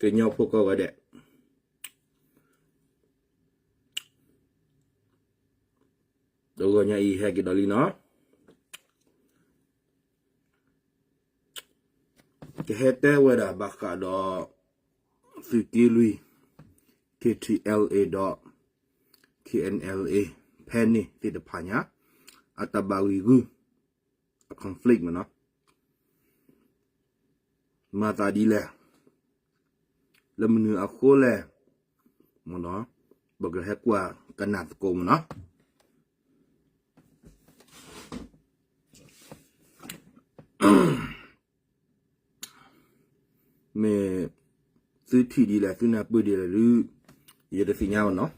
ကညီဖိကိးဂၤဒဲး, တဂီၤညါအံၤဟဲက့ၤဒီးလံနီၤ, ကဟဲတဲဝဲဒၣ်ဘၣ်ဃးဒီး သုးက့လွံၢ် K T L A ဒီး K N L A ဖဲန့ၣ်သ့ၣ်တဖၣ်ညါ အတၢ်ဘၣ်ဂံၢ်ဂုၢ် အ conflict မ့ၢ်နီၤ, မၤသးဒ်လဲၣ်, လၢမနုၤအဃိလဲၣ်, မ့ၢ်နီၤ, ပကဟဲကွၢ်ကနၣ်သကိးမ့ၢ်နီၤ. မ့ၢ်သုထံၣ်ဒ်လဲၣ် သုနၢ်ပၢၢ်ဒ်လဲၣ်ဒုး ယတသ့ၣ်ညါဘၣ်နီၤ,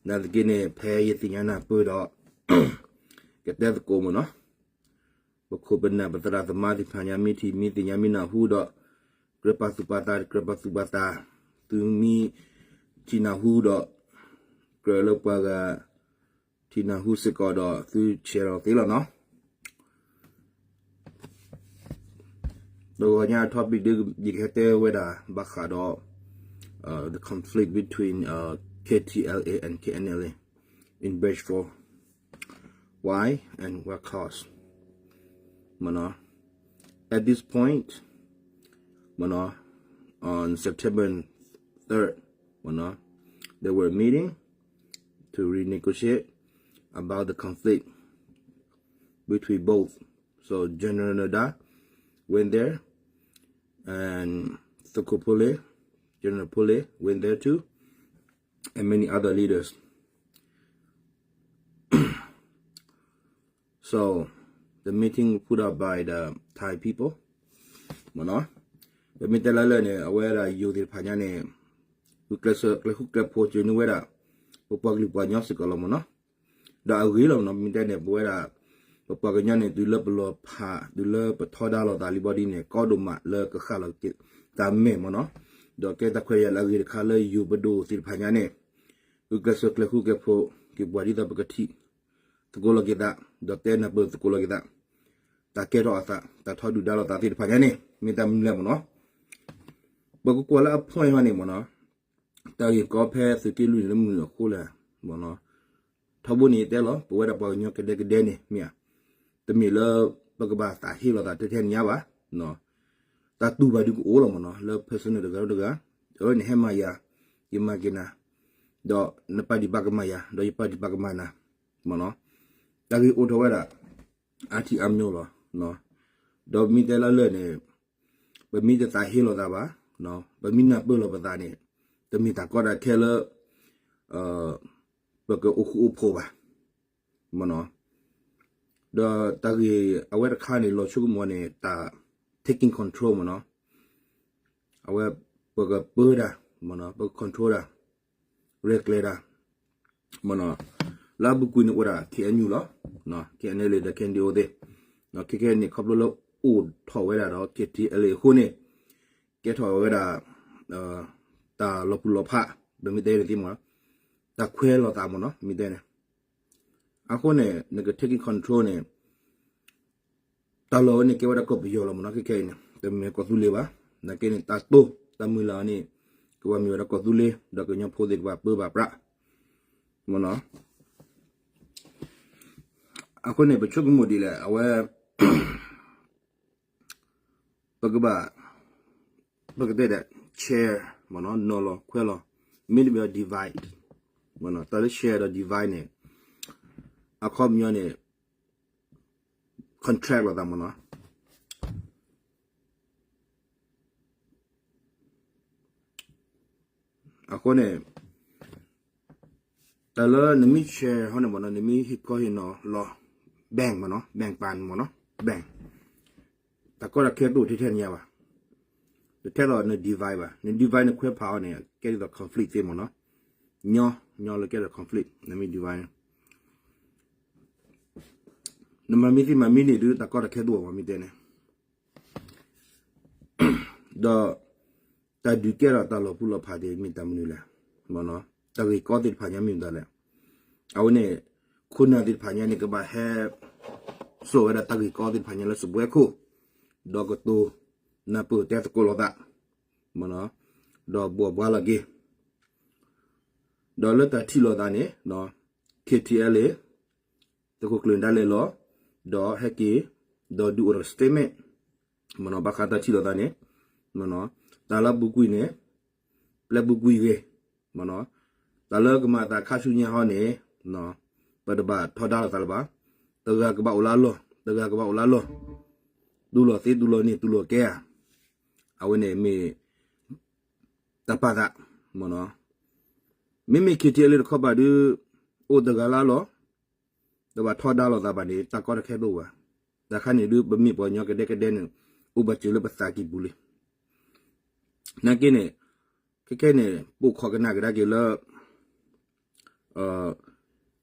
နာ်သက့န့ၣ် ဖဲယသ့ၣ်ညါနၢ်ပၢၢ်ဒီး ကတဲသကိးမ့ၢ်နီၤ, ပခိၣ်ပနၢ်ပသရၣ်သမါသ့ၣ်တဖၣ်ညါ မ့ၢ်ထံၣ်မ့ၢ်သ့ၣ်ညါမ့ၢ်နၢ်ဟူဒီး ကြၢးပာ်သူၣ်ပာ်သး ကြၢးပာ်သူၣ်ပာ်သး, သုမ့ၢ်ထံၣ်နၢ်ဟူဒီး ကြၢးလၢပှၤဂၤ ထံၣ်နၢ်ဟူစ့ၢ်ကီးဒီးသုဆဲးလီၤသ့လီၤနီၤ. တဂီၤညါအ topic ဒ်ယကဟဲတဲဝဲဒၣ်ဘၣ်ဃးဒီး uh, the conflict between uh, K T L A and K N L A in British Why and what cause? မ့ၢ်နီၤ, at this point, မ့ၢ်နီၤ, on September third, မ့ၢ်နီၤ, they were meeting to renegotiate about the conflict between both. So General Nada went there and Thoko Pule, General Pule went there too, and many other leaders. So the meeting put up by the Thai people, မ့ၢ်နီၤ, ပမ့ၢ်တဲလၢလၢာ်န့ၣ် အဝဲဒၣ်ယိၤသ့ၣ်တဖၣ်ညါန့ၣ် ဂုာ်ကျဲးစၢးကျဲးဃူကျဲးဖိးစၢၤန့ၢ်ဝဲဒၣ် ပပှၤကလုာ်ပှၤကညီစ့ၢ်ကီးလီၤမ့ၢ်နီၤ, ဒီးအဂ့ၤလီၤမ့ၢ်နီၤ, ပမ့ၢ်တဲန့ၣ် ပဝဲဒၣ် ပပှၤကညီန့ၣ် တုၤလၢပလီၤဖး တုၤလၢပထီဒါလိာ်သးလံဘီဒ်န့ၣ် ကီဒိၣ်မးလၢကဃၣ်လီၤက့ၤတၢ်မဲာ်မ့ၢ်နီၤ, ဒီးကဲတၢ်ခွဲးတၢ်ယာ်လၢအဂ့ၤတခါလၢယိၤပဒိၣ်သ့ၣ်တဖၣ်ညါန့ၣ် ဂုာ်ကျဲးစၢးကျဲးဃူကျဲးဖိးက့ၤပှၤဒ်သိးပကထံၣ်သကိးလီၤက့ၤသး, ဒီးတဲနၢ်ပၢၢ်သကိးလီၤက့ၤသး, တၢ်ကဲထီၣ်အသး တၢ်ထီဒုၣ်ဒါလိာ်သးသ့ၣ်တဖၣ်ညါန့ၣ် မ့ၢ်တၢ်မနုၤလဲၣ်မ့ၢ်နီၤ, ပကကွၢ်လၢအ point ဟီန့ၣ်မ့ၢ်နီၤ, တၢ်ဂ့ၢ်ကီဖဲသုးက့လွံၢ်န့ၣ်လၢမနုၤအဃိလဲၣ်, မ့ၢ်နီၤ, ထီဘိန့ၣ်ယတဲလီၤ ပဝဲဒၣ်ပှၤကညီကဒဲကဒဲန့ၣ် မ့ၢ်ဧါ, တမ့ၢ်လၢပကဘၣ်သးဟ့လိာ်သးထဲထဲညါဘၣ်, တၢ်တူၢ်ဘၣ်ဒုးကအိၣ်လီၤမ့ၢ်နီၤ, လၢ personal တဂၤဒီးတဂၤ, အဝဲန့ၣ်ဟဲမၤယၤ, ယမၤက့ၤနၤ, ဒီးနပာ်ဒံးပာ်ကမၣ်ယၤ ဒီးယပာ်ဒံးပာ်ကမၣ်နၤ, မ့ၢ်နီၤ, တၢ်ဂ့ၢ်အိၣ်ထီၣ်ဝဲဒၣ် အါထံအါမျိၤလီၤ, ဒီးမ့ၢ်တဲလၢလၢာ်န့ၣ် ပမ့ၢ်တသးဟ့လိာ်သးဘၣ်, ပမ့ၢ်နၢ်ပၢၢ်လိာ်ပသးန့ၣ် တမ့ၢ်တၢ်ကီတၢ်ခဲလၢ ပကအိၣ်ဃူအိၣ်ဖိးဘၣ်, မ့ၢ်နီၤ, ဒီးတၢ်ဂ့ၢ်အဝဲတခါန့ၣ် လီၤဆိကမိၣ်န့ၣ် တၢ် taking control မ့ၢ်နီၤ, အဝဲ ပကပၢတၢ်, မ့ၢ်နီၤ, ပက control တၢ်, ရဲၣ်ကျဲၤတၢ်, မ့ၢ်နီၤ, လၢအပူၤကွံာ်န့ၣ်အိၣ်ဒၣ် K N U လီၤ, KNLA ဒီး K N D O သ့ၣ်, ခဲခဲအံၤန့ၣ် ခီဖျိလၢအိၣ်ထီၣ်ဝဲဒၣ်ဒီး K T L A အဃိန့ၣ် ကဲထီၣ်ဝဲဒၣ် တၢ်လီၤပူၤလီၤဖး, ပမ့ၢ်တဲန့ၣ်သ့မ့ၢ်နီၤ, တၢ်ခွဲးလိာ်သးမ့ၢ်နီၤ, မ့ၢ်တဲန့ၣ်, အဃိန့ၣ် နက taking control န့ၣ် တၢ်လီၢ်ဝဲန့ၣ် ကဲဝဲဒၣ်ကီၢ်ပယီၤလီၤမ့ၢ်နီၤ, ခဲခဲအံၤန့ၣ် တမ့ၢ်ကီၢ်သူလ့ၤဘၣ်, နာ်က့န့ၣ် တၢ်တိၢ်တၢ်မုၢ်လၢ်န့ၣ် ကဘၣ်မ့ၢ်ဝဲဒၣ်ကီၢ်သူလ့ၤ ဒီးကညီဖိသ့ၣ်ကဘၣ်ပၢဘၣ်ပြး, မ့ၢ်နီၤ, အဃိန့ၣ် ပဆိကမိၣ်ဒ်လဲၣ် အဝဲ ပကဘၣ် ပကတဲဒၣ် share မ့ၢ်နီၤ, နီၤလီၤခွဲးလီၤ, မ့တမ့ၢ် divide မ့ၢ်နီၤ, တၢ်လၢ share ဒီး divide န့ၣ် အခီပညီန့ၣ် contract လိာ်သးမ့ၢ်နီၤ, အဃိန့ၣ် တၢ်လၢနမ့ၢ် share ဟီန့ၣ်မ့ၢ်နီၤ, နမ့ၢ်ဟ့ၣ်ခီဟ့ၣ်နီၤလီၤ bank မ့ၢ်နီၤ, bank ပၢၢ်န့ၣ်မ့ၢ်နီၤ, bank တၢ်ကီတၢ်ခဲတအိၣ်ထဲထဲညါဘၣ်, တထဲသိးန divide ဘၣ်, န divide နခွဲးဖးအီၤန့ၣ် ကဲဒ်သိး conflict သ့မ့ၢ်နီၤ, ညီ ညီလၢကဲဒ်သိး conflict နမ့ၢ် divide နမၤမ့ၢ်သ့မၤမ့ၢ်န့ၣ်ဒုး တၢ်ကီတၢ်ခဲတအိၣ်ဘၣ် မ့ၢ်တဲန့ၣ် ဒီး တၢ်ဒုးကဲထီၣ်တၢ်လီၤပူၤလီၤဖးသ့ၣ်မ့ၢ်တၢ်မနုၤလဲၣ်, မ့ၢ်နီၤ, တၢ်ဂ့ၢ်ကီသ့ၣ်တဖၣ်ညါမ့ၢ်မတၤလဲၣ်, အဝဲန့ၣ် ခိၣ်နၢ်သ့ၣ်တဖၣ်ညါန့ၣ် ကဘၣ်ဟဲစိာ်ဝဲဒၣ်တၢ်ဂ့ၢ်ကီသ့ၣ်တဖၣ်ညါလၢစပွဲခိၣ်, ဒီးကတိၤနၢ်ပၢၢ်တဲသကိးလိာ်သး, မ့ၢ်နီၤ, ဒီးဘှီဘှါလီၤက့ၤ ဒီးလၢတၢ်ထံၣ်လိာ်သးန့ၣ် KTLA သုးခိၣ်ကျၢၢ်ဒၣ်လဲာ်လီၤ ဒီးဟဲက့ၤ ဒီးဒုးအိၣ်ဒီး statement မ့ၢ်နီၤ ဘၣ်ဃးတၢ်ထံၣ်လိာ်သးန့ၣ် မ့ၢ်နီၤ တၢ်လၢပူၤကွံာ်န့ၣ် ပျဲပူၤကွံာ်ဂ့ၤ မ့ၢ်နီၤ တၢ်လၢကမၤအသးခါဆူညါဟီန့ၣ် ပတဘၣ်ထီဒါလိာ်သးလၢၤဘၣ် တဂၤကဘၣ်အိၣ်လၢအလီၢ် တဂၤကဘၣ်အိၣ်လၢအလီၢ် တူၢ်လိာ်သ့တူၢ်လိာ်န့ၢ်တူၢ်လိာ်ကဲဧါ အဝဲန့ၣ်မ့ၢ် တၢ်ပာ်သး မ့ၢ်နီၤ မ့မ့ၢ် KTLA တခီပၤဒုး အိၣ်တဂၤလၢအလီၢ် တဘၣ်ထီဒါလိာ်သးဘၣ်န့ၣ် တၢ်ကီတၢ်ခဲတအိၣ်ဘၣ် တၢ်ခါန့ၣ်ဒုး ပမ့ၢ်ပှၤကညီကဒဲကဒဲန့ၣ် အိၣ်ဘၣ်စၢၤလၢပသးကံၢ်ပူၤလံ နာ်က့န့ၣ် ခဲခဲန့ၣ် ပိာ်ခွါကနၣ်ကဒါက့ၤလၢ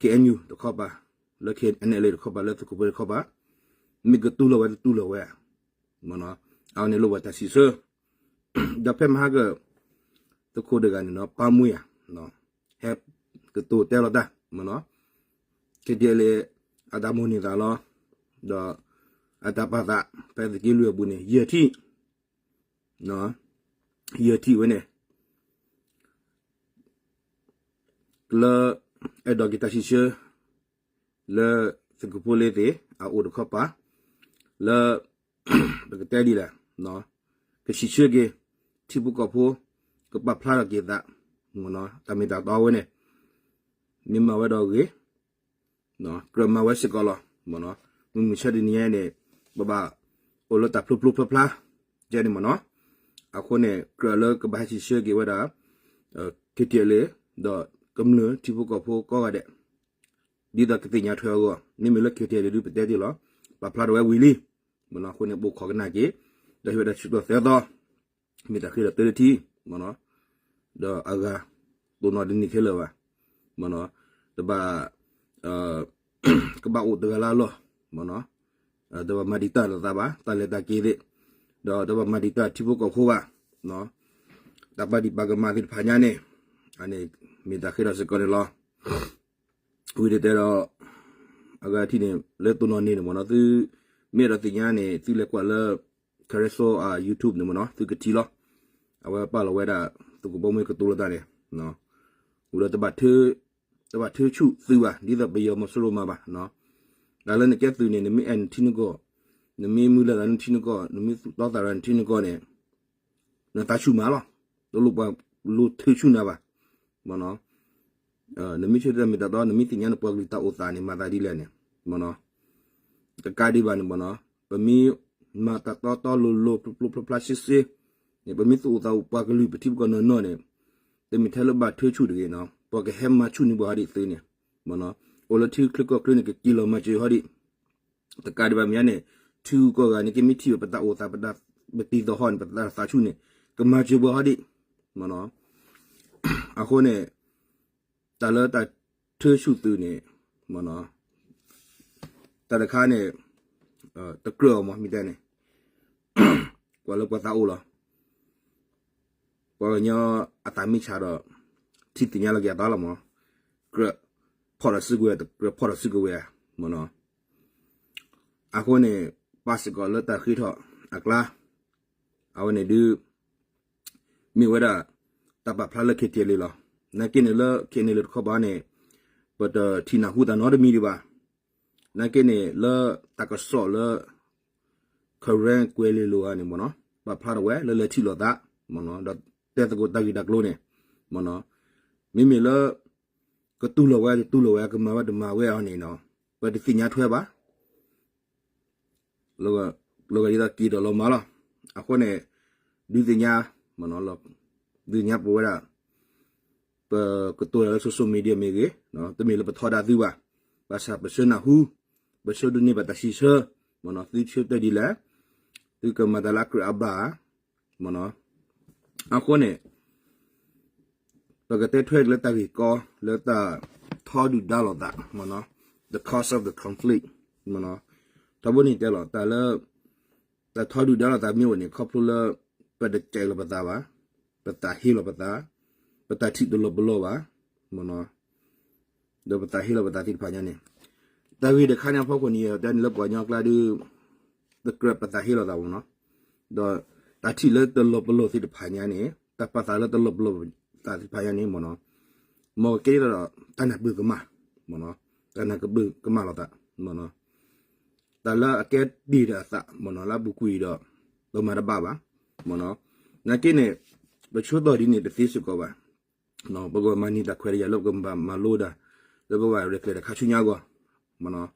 KNU တခီပၤ လၢ KNLA တခီပၤ လၢသုးခိၣ်ဖိတခီပၤ မ့ၢ်ကတူၢ်လိာ်ဝဲတတူၢ်လိာ်ဝဲ မ့ၢ်နီၤ အဝဲန့ၣ်လိၣ်ဘၣ်တၢ်စံးဆၢ ဒီးဖဲမဟါက သုးခိၣ်တဂၤန့ၣ်နီၤ ပၢ်မွေးဧါ ဟဲကတိၤတဲလီၤတၢ် မ့ၢ်နီၤ KTLA အတၢ်မိၣ်န့ၢ်သးလီၤ ဒီးအတၢ်ပာ်သး ဖဲသုးက့လွံၢ်အပူၤန့ၣ် ယဲၢ်ထံၣ် ယဲၢ်ထံၣ်ဝဲန့ၣ် လၢ အဲၣ်ဒိးက့ၤတၢ်စံးဆၢ လၢသုးခိၣ်ဖိလ့သ့ၣ် အအိၣ်တခီပၤ လၢ ပကတဲဒ်လဲၣ် ကစံးဆၢက့ၤ ထံဖိကီၢ်ဖိ ကပာ်ဖျါထီၣ်က့ၤသး တၢ်မ့ၢ်တၢ်တီဝဲန့ၣ် မ့ၢ်မၤဝဲဒီးဂ့ၤ ကြၢးမၤဝဲစ့ၢ်ကီးလီၤ မ့ၢ်နီၤ မုၢ်မဆါတနံၤညါန့ၣ် ပဘၣ်အိၣ်လၢတၢ်ဖျိဖျိဖျါဖျါ ယဲန့ၣ်မ့ၢ်နီၤ အဃိန့ၣ် ကြၢးလၢကဘၣ်ဟဲစံးဆၢက့ၤဝဲဒၣ် KTLA ဒီးကမျၢၢ်ထံဖိကီၢ်ဖိကိးဂၤဒဲး ဒ်သိးကသ့ၣ်ညါထွဲအဂီၢ် မ့မ့ၢ်လၢ KTLA ဒုးပတဲတ့ၢ်လီၤ ပာ်ဖျါထီၣ်ဝဲဝံၤလံ မ့ၢ်နီၤ အဃိန့ၣ် ပိာ်ခွါကနၣ်က့ၤ ဒီးဟ့ၣ်ဝဲဒၣ်ဆၢကတီၢ်သၢသီ မ့ၢ်တၢ်ဃ့ဒီးတၢတထံၣ် မ့ၢ်နီၤ ဒီးအဂၤ တိၢ်နီၣ်တန့ၢ်ခဲလၢာ်ဘၣ် မ့ၢ်နီၤ တဘၣ် ကဘၣ်အိၣ်တဂၤလၢအလီၢ် မ့ၢ်နီၤ တဘၣ်မၤဒံးတၢ်လိာ်သးဘၣ် တၢ်လဲၤတၢ်က့ၤသ့ၣ် ဒီးတဘၣ်မၤဒံးတၢ်ထံဖိကီၢ်ဖိဘၣ် တၢ်ပာ်ဒံးပာ်ကမၣ်သ့ၣ်တဖၣ်ညါန့ၣ် အန့ၣ် မ့ၢ်တၢ်ဃ့ဒီးစ့ၢ်ကီးန့ၣ်လီၤ ဝံၤဒီးတဲဒီး အဂၤထံၣ်န့ၣ် လၢတိၢ်နီၣ်န့ၢ်န့ၣ်မ့ၢ်နီၤ သု မ့ၢ်အဲၣ်ဒိးသ့ၣ်ညါန့ၣ် သုလဲၤကွၢ်လၢ ခဲရဲစိ အ YouTube န့ၣ်မ့ၢ်နီၤ သုကထံၣ်လီၤ အဝဲပာ်လီၤဝဲဒၣ် သုးခိၣ်ဘီမုၢ်ကတိၤလိာ်တၢ်န့ၣ် ဝံၤဒီး တဘၣ်ထၢဆူၣ်သုဘၣ် ဒ်သိးပယီၤမီၤစိရိၤမၤဘၣ် တၢ်လၢနကဲသုးန့ၣ် နမ့ၢ်အဲၣ်နထံနကီၢ် နမ့ၢ်မုၢ်လၢ်သးနထံနကီၢ် နမ့ၢ်သူၣ်တီသးရၤနထံနကီၢ်န့ၣ် နသးဆူၣ်မးလီၤ တလိၣ်ပှၤလိၣ်ထၢဆူၣ်နၤဘၣ် မ့ၢ်နီၤ နမ့ၢ်ဆၢတဲာ်မ့ၢ်တၢ်တီ နမ့ၢ်သ့ၣ်ညါနပှၤကလုာ်တၢ်အိၣ်သးန့ၣ် မၤသးဒ်လဲၣ်န့ၣ် မ့ၢ်နီၤ တကးဒံးဘၣ်န့ၣ် မ့ၢ်နီၤ ပမ့ၢ်မၤတၢ်တီတီလိၤလိၤ ဖျိဖျိဖျါဖျါရှဲရှဲန့ၣ် ပမ့ၢ်သူၣ်အိၣ်သးအိၣ်ပှၤကလုာ်ပထံပကီၢ်နီၢ်နီၢ်န့ၣ် တမ့ၢ်ထဲလၢဘၣ်ထၢဆူၣ်တဂ့ၤနီၤ ပှၤကဟဲမၤဆူၣ်န့ၢ်ပှၤဟီဒံးသုးန့ၣ် မ့ၢ်နီၤ အိၣ်လၢထံချၢကီၢ်ချၢန့ၣ် ကက့ၤလီၤမၤစၢၤဟီဒံး တကးဒံးဘၣ်မ့ၢ်န့ၣ် ထံဂုၤကီၢ်ဂၤန့ၣ် ကမ့ၢ်ထံၣ်ဘၣ်ပတၢ်အိၣ်သး ပတၢ်ပတံၤသဟီၣ်န့ၣ် ပတၢ်သးဆူၣ်န့ၣ် ကမၤစၢၤပှၤဟီဒံး မ့ၢ်နီၤ အဃိန့ၣ် တၢ်လၢတၢ်ထၢဆူၣ်သုးန့ၣ် မ့ၢ်နီၤ တၢ်တခါန့ၣ် တကြၢးအီၤမ့ၢ်မ့ၢ်တဲန့ၣ် ကွၢ်လၢပှၤသးအိၣ်လီၤ ပှၤကညီအသးမ့ၢ်ဆါဒီး ထံၣ်သ့ၣ်ညါလီၤက့ၤအသးလီၤမ့ၢ် ကြၢးဖီၣ်ဒီးစုကဝဲၤ တကြၢးဖီၣ်ဒီးစုကဝဲၤဧါ မ့ၢ်နီၤ အဃိန့ၣ် ပာ်စ့ၢ်ကီးလၢတၢ်ဃ့ထီၣ်အကျါ အဝဲန့ၣ်ဒုး မ့ၢ်ဝဲဒၣ် တၢ်ပာ်ဖျါလၢ KTLA လီၤ. နာ်က့န့ၣ်လၢ KNLA တခီပၤန့ၣ် ပတထံၣ်နၢ်ဟူတၢ်နီတမံၤဒံးဘၣ်. နာ်က့န့ၣ်လၢတၢ်ကစီၣ်လၢ Karen ကွဲၤလ့လိၤဧါန့ၣ်မ့ၢ်နီၤ ပာ်ဖျါထီၣ်ဝဲလၢလဲၤထံၣ်လိာ်သးမ့ၢ်နီၤ ဒီးတဲသကိးတၢ်ဂ့ၢ်တၢ်ကျိၤန့ၣ်မ့ၢ်နီၤ မ့မ့ၢ်လၢ ကတူၢ်လိာ်ဝဲတတူၢ်လိာ်ဝဲ ကမၤဝဲတမၤဝဲအီၤန့ၣ်နီၤ ပတသ့ၣ်ညါထွဲဘၣ် လၢဂၤဒ်သိးက့ၤဒီးလီၤမၢ်လီၤ. အဃိန့ၣ် ဒုးသ့ၣ်ညါ ဒုးသ့ၣ်ညါပဝဲဒၣ် ပကတိၤတၢ်လၢ social media မ့ၢ်ဂ့ၤ, တမ့ၢ်လၢပထီဒါသုဘၣ်. ဘၣ်ဆၣ်ပဆၢနၢ်ဟူ, ပဆၢဒိးန့ၢ်ဘၣ်တၢ်စံးဆၢ, မ့ၢ်နီၤ သုဆၢတဲာ်ဒ်လဲၣ်, သုကမၤတၢ်လၢအကြၢးအဘၣ်ဧါ, မ့ၢ်နီၤ. အဃိန့ၣ် ပကတဲထွဲလၢတၢ်ဂ့ၢ်ကီ လၢတၢ်ထီဒုၣ်ဒါလိာ်သး, မ့ၢ်နီၤ, the cause of the conflict, မ့ၢ်နီၤ. ထီဘိန့ၣ်တဲလီၤ တၢ်လၢ တၢ်ထီဒုၣ်ဒါလိာ်သးမ့ၢ်အိၣ်န့ၣ် ခီဖျိလၢ ပတကဲလီၤပသးဘၣ်, ပသးဟ့လီၤပသး, ပတၢ်ထံၣ်တလီၤပလိာ်ဘၣ်, မ့ၢ်နီၤ, ဒီးပသးဟ့လီၤပသးသ့ၣ်တဖၣ်ညါန့ၣ်, တၢ်ဂ့ၢ်တခါန့ၣ်အဖီခိၣ်န့ၣ် ယတဲန့ၣ်လၢပှၤကညီအကျါဒုး တကြၢးပသးဟ့လီၤသးမ့ၢ်နီၤ, ဒီးတၢ်ထံၣ်လၢတလီၤပလိာ်သ့ၣ်တဖၣ်ညါန့ၣ် တၢ်ပာ်သးလၢတလီၤပလိာ်သးသ့ၣ်တဖၣ်ညါန့ၣ်မ့ၢ်နီၤ, မ်ကကဲဒ်သိးဒီး တၢ်နၢ်ပၢၢ်ကမၣ်, တၢ်နၢ်ပၢၢ်ကမၣ်လိာ်သး, တၢ်လၢအကဲတ့ၢ်ဒီးအသးမ့ၢ်နီၤ လၢအပူၤကွံာ်ဒီး ပမၤတဘၣ်ဘၣ်, မ့ၢ်နီၤ, နာ်က့န့ၣ် ပဆိသီၣ်ဒ်န့ၣ်တသ့စ့ၢ်ကီးဘၣ်, ပကဘၣ်မၤန့ၢ်တၢ်ခွဲးတၢ်ယာ်လၢပကဘၣ်မၤလိဒၣ် လၢပကဘၣ်ရဲၣ်ကျဲၤတၢ်ခါဆူညါအဂီၢ်, မ့ၢ်နီၤ,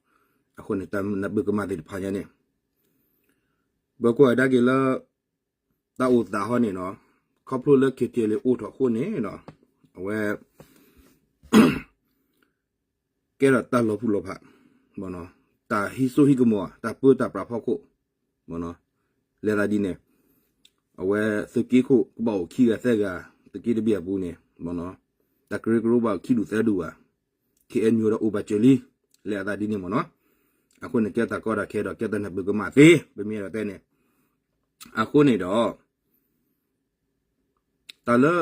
အဃိန့ၣ် တၢ်နၢ်ပၢၢ်ကမၣ်သ့ၣ်တဖၣ်ညါန့ၣ် ပကွၢ်ကဒါက့ၤလၢ တၢ်အိၣ်သးဟီန့ၣ်နီၤ, ခီဖျိလၢ KTLA အိၣ်ထီၣ်အဃိန့ၣ်နီၤ, အဝဲ ကဲထီၣ်တၢ်လီၤပူၤလီၤဖး, တၢ်ဟံးစိဟံးကမီၤ တၢ်ပၢတၢ်ပြးဖီခိၣ်, လဲၤသးဒ်န့ၣ်, အဝဲသုးက့ခိၣ်ကဘၣ်အိၣ်ခံဂၤသၢဂၤ, သုးက့တဘ့ၣ်အပူၤန့ၣ်, တၢ်ကရၢကရိဘၣ်အိၣ်ခံဒူၣ်သၢဒူၣ်ဘၣ်, KNU ဒီးအိၣ်ဘၣ်စၢၤလံ, လဲၤအသးဒ်န့ၣ်မ့ၢ်နီၤ, အဃိန့ၣ် ကဲတၢ်ကီတၢ်ခဲဒီး ကဲတၢ်နၢ်ပၢၢ်ကမၣ်သ့, ပမ့ၢ်အဲၣ်ဒိးတဲန့ၣ်, အဃိန့ၣ်ဒီး တၢ်လၢ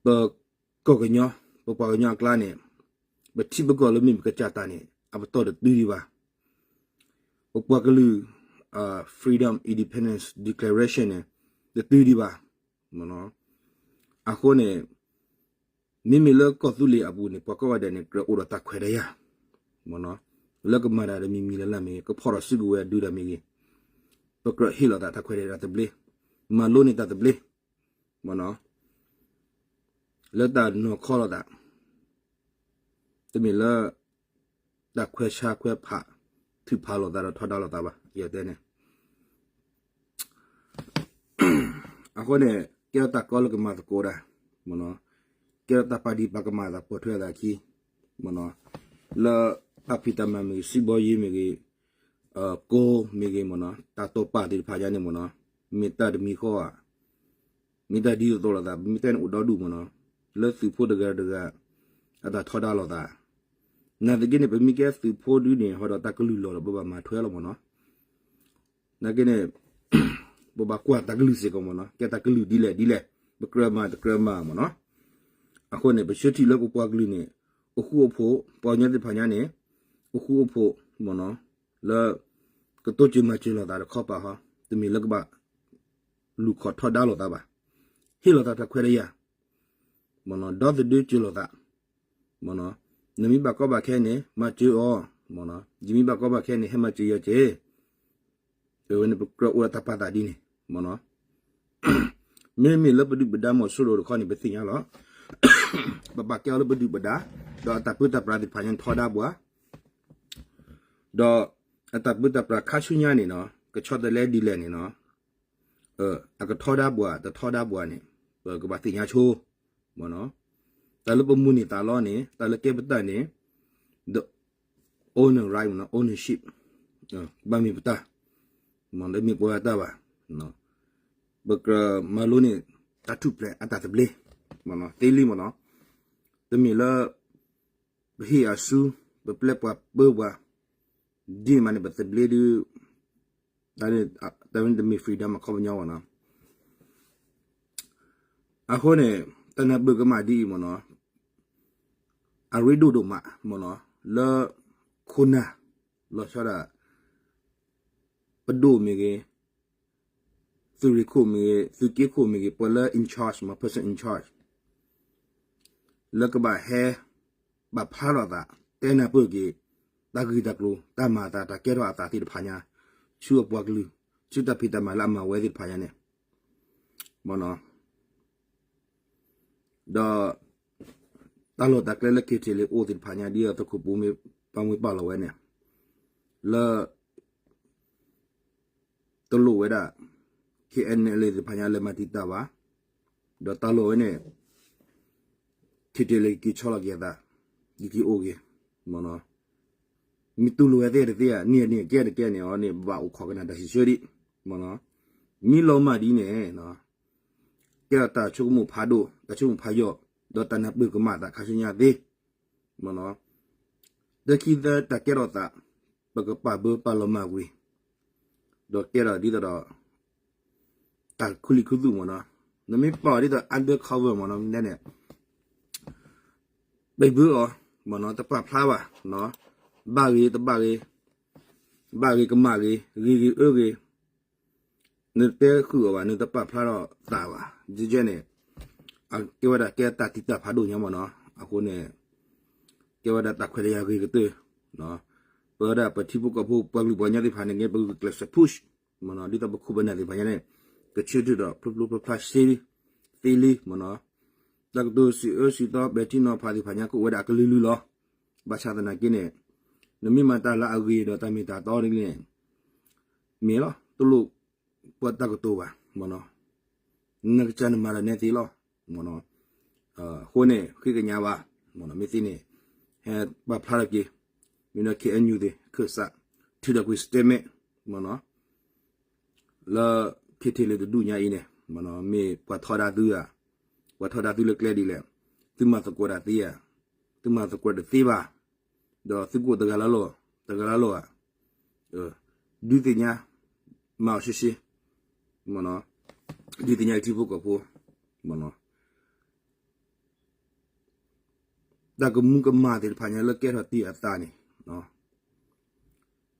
ပကီၢ်ကညီ, ပပှၤကညီအကျါန့ၣ်, ပထံပကီၢ်လၢမ့ၢ်ပကစၢ်တၢ်န့ၣ် အပတီၢ်တတုၤဒံးဘၣ်, ပပှၤကလုာ် Freedom Independence Declaration န့ၣ် တတုၤဒံးဘၣ်, အဃိန့ၣ် မ့မ့ၢ်လၢကီၢ်သူလ့ၤအပူၤန့ၣ် ပှၤကိးဂၤဒဲးန့ၣ် ကြၢးအိၣ်ဒီးတၢ်ခွဲးတၢ်ယာ်, လၢကမၤတၢ်တမံၤမံၤလၢ်လၢ်မ့ၢ်ဂ့ၤ, ကဖီၣ်ထီၣ်စုကဝဲၤဒုးတၢ်မ့ၢ်ဂ့ၤ, ပကြၢးဟ့ၣ်လီၤသးတၢ်ခွဲးတၢ်ယာ်တၢ်သဘျ့, မၤလိန့ၢ်တၢ်သဘျ့, လၢတၢ်နီၤခီလိာ်သး, တမ့ၢ်လၢ တၢ်ခွဲးဆါခွဲးဖး ထုးဖးလိာ်သးဒီးထီဒါလိာ်သးဘၣ်, ယတဲန့ၣ် အဃိန့ၣ် ကဲထီၣ်တၢ်ကီလၢကမၤသကိးတၢ်, ကဲထီၣ်တၢ်ပာ်ဒံးပာ်ကမၣ်သးပိာ်ထွဲအသးခံ, လၢတၢ်ဖံးတၢ်မၤမ့ၢ်ဂ့ၤ စံးဘီယ့မ့ၢ်ဂ့ၤ, ကိးမ့ၢ်ဂ့ၤမ့ၢ်နီၤ, တၢ်တိာ်ပာ်သ့ၣ်တဖၣ်ညါန့ၣ်မ့ၢ်နီၤ, မ့ၢ်တၢ်တမံၤဃီဧါ, မ့ၢ်တၢ်ဒ်သိးသိးလိာ်သး ပမ့ၢ်တဲန့ၣ်အိၣ်ဒီဒူၣ်မ့ၢ်နီၤ, လၢသုးဖိတဂၤတဂၤ အတၢ်ထီဒါလိာ်သး, နာ်သက့န့ၣ် ပမ့ၢ်ကဲသုးဖိဒုန့ၣ် ဟီဒီးတၢ်ကလုၢ်လီၤဒီး ပဘၣ်မၤထွဲလီၤမ့ၢ်နီၤ, နာ်က့န့ၣ် ပဘၣ်ကွၢ်တၢ်ကလုၢ်စ့ၢ်ကီးမ့ၢ်နီၤ, ကဲတၢ်ကလုၢ်ဒ်လဲၣ်ဒ်လဲၣ်, ပကြၢးမၤတကြၢးမၤမ့ၢ်နီၤ, အဃိန့ၣ် ပဆၢထံၣ်လၢပပှၤကလုာ်န့ၣ် အိၣ်ဃူအိၣ်ဖိး, ပှၤကညီသ့ၣ်တဖၣ်ညါန့ၣ် အိၣ်ဃူအိၣ်ဖိးမ့ၢ်နီၤ, လၢ ကတိစၢၤမၤစၢၤလိာ်သးတခီပၤဟီ, တမ့ၢ်လၢကဘၣ် လူၤခီၣ်ထီဒါလိာ်သးဘၣ်, ဟ့ၣ်လိာ်သးတၢ်ခွဲးတၢ်ယာ်, မ့ၢ်နီၤ, ဒီသဒၢစၢၤလိာ်သး, မ့ၢ်နီၤ, နမ့ၢ်ဘၣ်ကီဘၣ်ခဲန့ၣ် မၤစၢၤအီၤ, မ့ၢ်နီၤ, ယမ့ၢ်ဘၣ်ကီဘၣ်ခဲန့ၣ် ဟဲမၤစၢၤယၤက့ၤ, အဝဲန့ၣ်ပကြၢးအိၣ်ဒီးတၢ်ပာ်သးဒ်န့ၣ်, မ့ၢ်နီၤ, မ့မ့ၢ်လၢပဒုၣ်ပဒါမီၤစိရိၤတခီန့ၣ် ပသ့ၣ်ညါလီၤ, ပပာ်ကဲအီၤလၢပဒုၣ်ပဒါ, ဒီးအတၢ်ပၢတၢ်ပြးသ့ၣ်တဖၣ်ညါန့ၣ်ထီဒါပှၤ ဒီးအတၢ်ပၢတၢ်ပြးခါဆူညါန့ၣ်နီၤ ကဆီတလဲဒ်လဲၣ်န့ၣ်နီၤ, အကထီဒါပှၤ တထီဒါပှၤန့ၣ် ပကဘၣ်သ့ၣ်ညါဆိ, မ့ၢ်နီၤ, တၢ်လၢပမူန့ၢ်သးလီန့ၣ် တၢ်လၢကဲပတၢ်န့ၣ် the owner right မ့ၢ်နီၤ ownership ဘၣ်မ့ၢ်ပတၢ်, လၢမ့ၢ်ပဝဲတၢ်ဘၣ်, ပကြၢးမၤလိန့ၢ် တၢ်ထူၣ်ဖျဲးအတၢ်သဘျ့, သ့လံမ့ၢ်နီၤ, တမ့ၢ်လၢ ပဟ့ၣ်အစု ပပျဲပှၤပၢပှၤ ဒ်မးန့ၣ် ပသဘျ့ဒုး တၢ်န့ၣ်တမ့ၢ် freedom အခီပညီဘၣ်နီၤ, အဃိန့ၣ် တၢ်နၢ်ပၢၢ်ကမၣ်ဒ်အံၤမ့ၢ်နီၤ, အရ့ဒိၣ်ဒိၣ်မးမ့ၢ်နီၤ, လၢခိၣ်နၢ် လီၤဆီဒၣ် ပဒိၣ်မ့ၢ်ဂ့ၤ, သုးရ့ၣ်ခိၣ်မ့ၢ်ဂ့ၤ, သုးက့ခိၣ်မ့ၢ်ဂ့ၤ, ပှၤလၢ in charge မ့ၢ် person in charge လၢကဘၣ်ဟဲ ဘၣ်ဖျါထီၣ်အသး တဲနၢ်ပၢၢ်က့ၤ တၢ်ဂ့ၢ်တၢ်ကျိၤ တၢ်မၤအသး တၢ်ကဲထီၣ်အသးသ့ၣ်တဖၣ်ညါ, ဆူအပှၤကလုာ်, ဆူတၢ်ဖံးတၢ်မၤလၢအမၤဝဲသ့ၣ်တဖၣ်ညါန့ၣ်, မ့ၢ်နီၤ, ဒီး တၢ်လီၢ်တၢ်ကျဲလၢ KTLA အိၣ်သ့ၣ်တဖၣ်ညါ ဒ်သိးသုးခိၣ်ပူၤမ့ၢ်ပာ်မူပာ်လီၤဝဲန့ၣ်, လၢ တလိၣ်ဝဲဒၣ် KNLA သ့ၣ်တဖၣ်ညါလဲၤမၤတံာ်တာ်ဘၣ်, ဒီးတၢ်လီၢ်ဝဲန့ၣ် KTLA က့ၤဆီလီၤက့ၤအသး, က့ၤက့ၤအိၣ်က့ၤ, မ့ၢ်နီၤ, မ့ၢ်တူၢ်လိာ်ဝဲသ့ၣ်တသ့ဧါ, န့ၣ်န့ၣ်ကဲတကဲန့ၣ်အီၤန့ၣ် ဘၣ်အိၣ်ခိးကနၣ်တၢ်စံးဆၢဒံး, မ့ၢ်နီၤ, မ့ၢ်လီၤမၢ်ဒ်န့ၣ် ကဲထီၣ်တၢ်ဆိကမိၣ်ဖးဒိၣ်, တၢ်ဆိကမိၣ်ဖးယိာ်, ဒီးတၢ်နၢ်ပၢၢ်ကမၣ်သးခါဆူညါသ့, မ့ၢ်နီၤ, တခံသၢတၢ်ကဲထီၣ်သး, ပကပာ်ဘၢပာ်လီၤမၢ်ကွံာ်, ဒီးကဲထီၣ်ဒ်သိးဒီး တၢ်ခူလံၤခူသူၣ်မ့ၢ်နီၤ, နမ့ၢ်ပာ်အီၤဒ်သိး undercover မ့ၢ်နီၤ, မ့ၢ်တဲန့ၣ် ပဘၢအီၤ, မ့ၢ်နီၤ, တပာ်ဖျါဘၣ်, ဘၣ်ဂ့ၤတဘၣ်ဂ့ၤ, ဘၣ်ဂ့ၤကမၣ်ဂ့ၤ, ဂ့ၤဂ့ၤအၢဂ့ၤ, နတဲဃုာ်အီၤဘၣ်, နတပာ်ဖျါထီၣ်သးဘၣ်. ယဲန့ၣ် ကဲဝဲဒၣ်ကဲတၢ်တံာ်တာ်ဖးဒိၣ်ညါမ့ၢ်နီၤ. အဃိန့ၣ် ကဲဝဲဒၣ်တၢ်ခွဲးတၢ်ယာ်ဂ့ၤကတၢၢ်, ပဝဲဒၣ်ပထံဖိကီၢ်ဖိပှၤကလုာ်ပှၤကညီသ့ၣ်တဖၣ်န့ၣ် ကဲပကကျဲးစၢး push မ့ၢ်နီၤ, ဒ်သိးပခိၣ်ပနၢ်သ့ၣ်တဖၣ်ညါန့ၣ် ကဆၢထၢၣ်ဒီးဖျိဖျိဖျါဖျါသ့လံမ့ၢ်နီၤ. တၢ်ကတိၤစံးအၢစံးသီ ပဲာ်ထံနီၤဖးသ့ၣ်တဖၣ်ညါ ကအိၣ်ဝဲဒၣ်အကလုာ်လုာ်လီၤ. ဘၣ်ဆၣ်သနာ်က့န့ၣ် နမ့ၢ်မၤတၢ်လၢအဂ့ၤဒီးတၢ်မ့ၢ်တၢ်တီန့ၣ် မ့ၢ်လီၤ, တလိၣ်ပှၤတၢ်ကတိၤဘၣ်မ့ၢ်နီၤ. နကစၢ်နမၤတၢ်နဲသ့လီၤမ့ၢ်နီၤ. အဃိန့ၣ် ဃ့ကညးဘၣ်မ့ၢ်နီၤ, မ့ၢ်သ့န့ၣ် ဟဲပာ်ဖျါထီၣ်က့ၤ မ့ၢ်နီၤ ခ့ၣ်အဲၣ်ယူၣ်သ့ၣ် ခၢၣ်စး ထုးထီၣ်ကွံာ် statement မ့ၢ်နီၤ, လၢ ခ့ၣ်ထံးလ့ၤတဒူၣ်ညါအံၤန့ၣ် မ့ၢ်နီၤ မ့ၢ်ပှၤထီဒါသုဧါ, ပှၤထီဒါသုလၢကျဲဒ်လဲၣ်, သုမၤသကိးတၢ်သ့ဧါ, သုမၤသကိးတသ့ဘၣ်, ဒီးသုကအိၣ်တဂၤလၢ်လီၤ, တဂၤလၢ်လီၤဧါ, ဒုးသ့ၣ်ညါ မၤအီၤရှဲရှဲ မ့ၢ်နီၤ, ဒုးသ့ၣ်ညါက့ၤထံဖိကီၢ်ဖိ မ့ၢ်နီၤ, တၢ်ကမူၤကမၣ်သ့ၣ်တဖၣ်ညါလၢကဲထီၣ်တ့ၢ်အသးန့ၣ်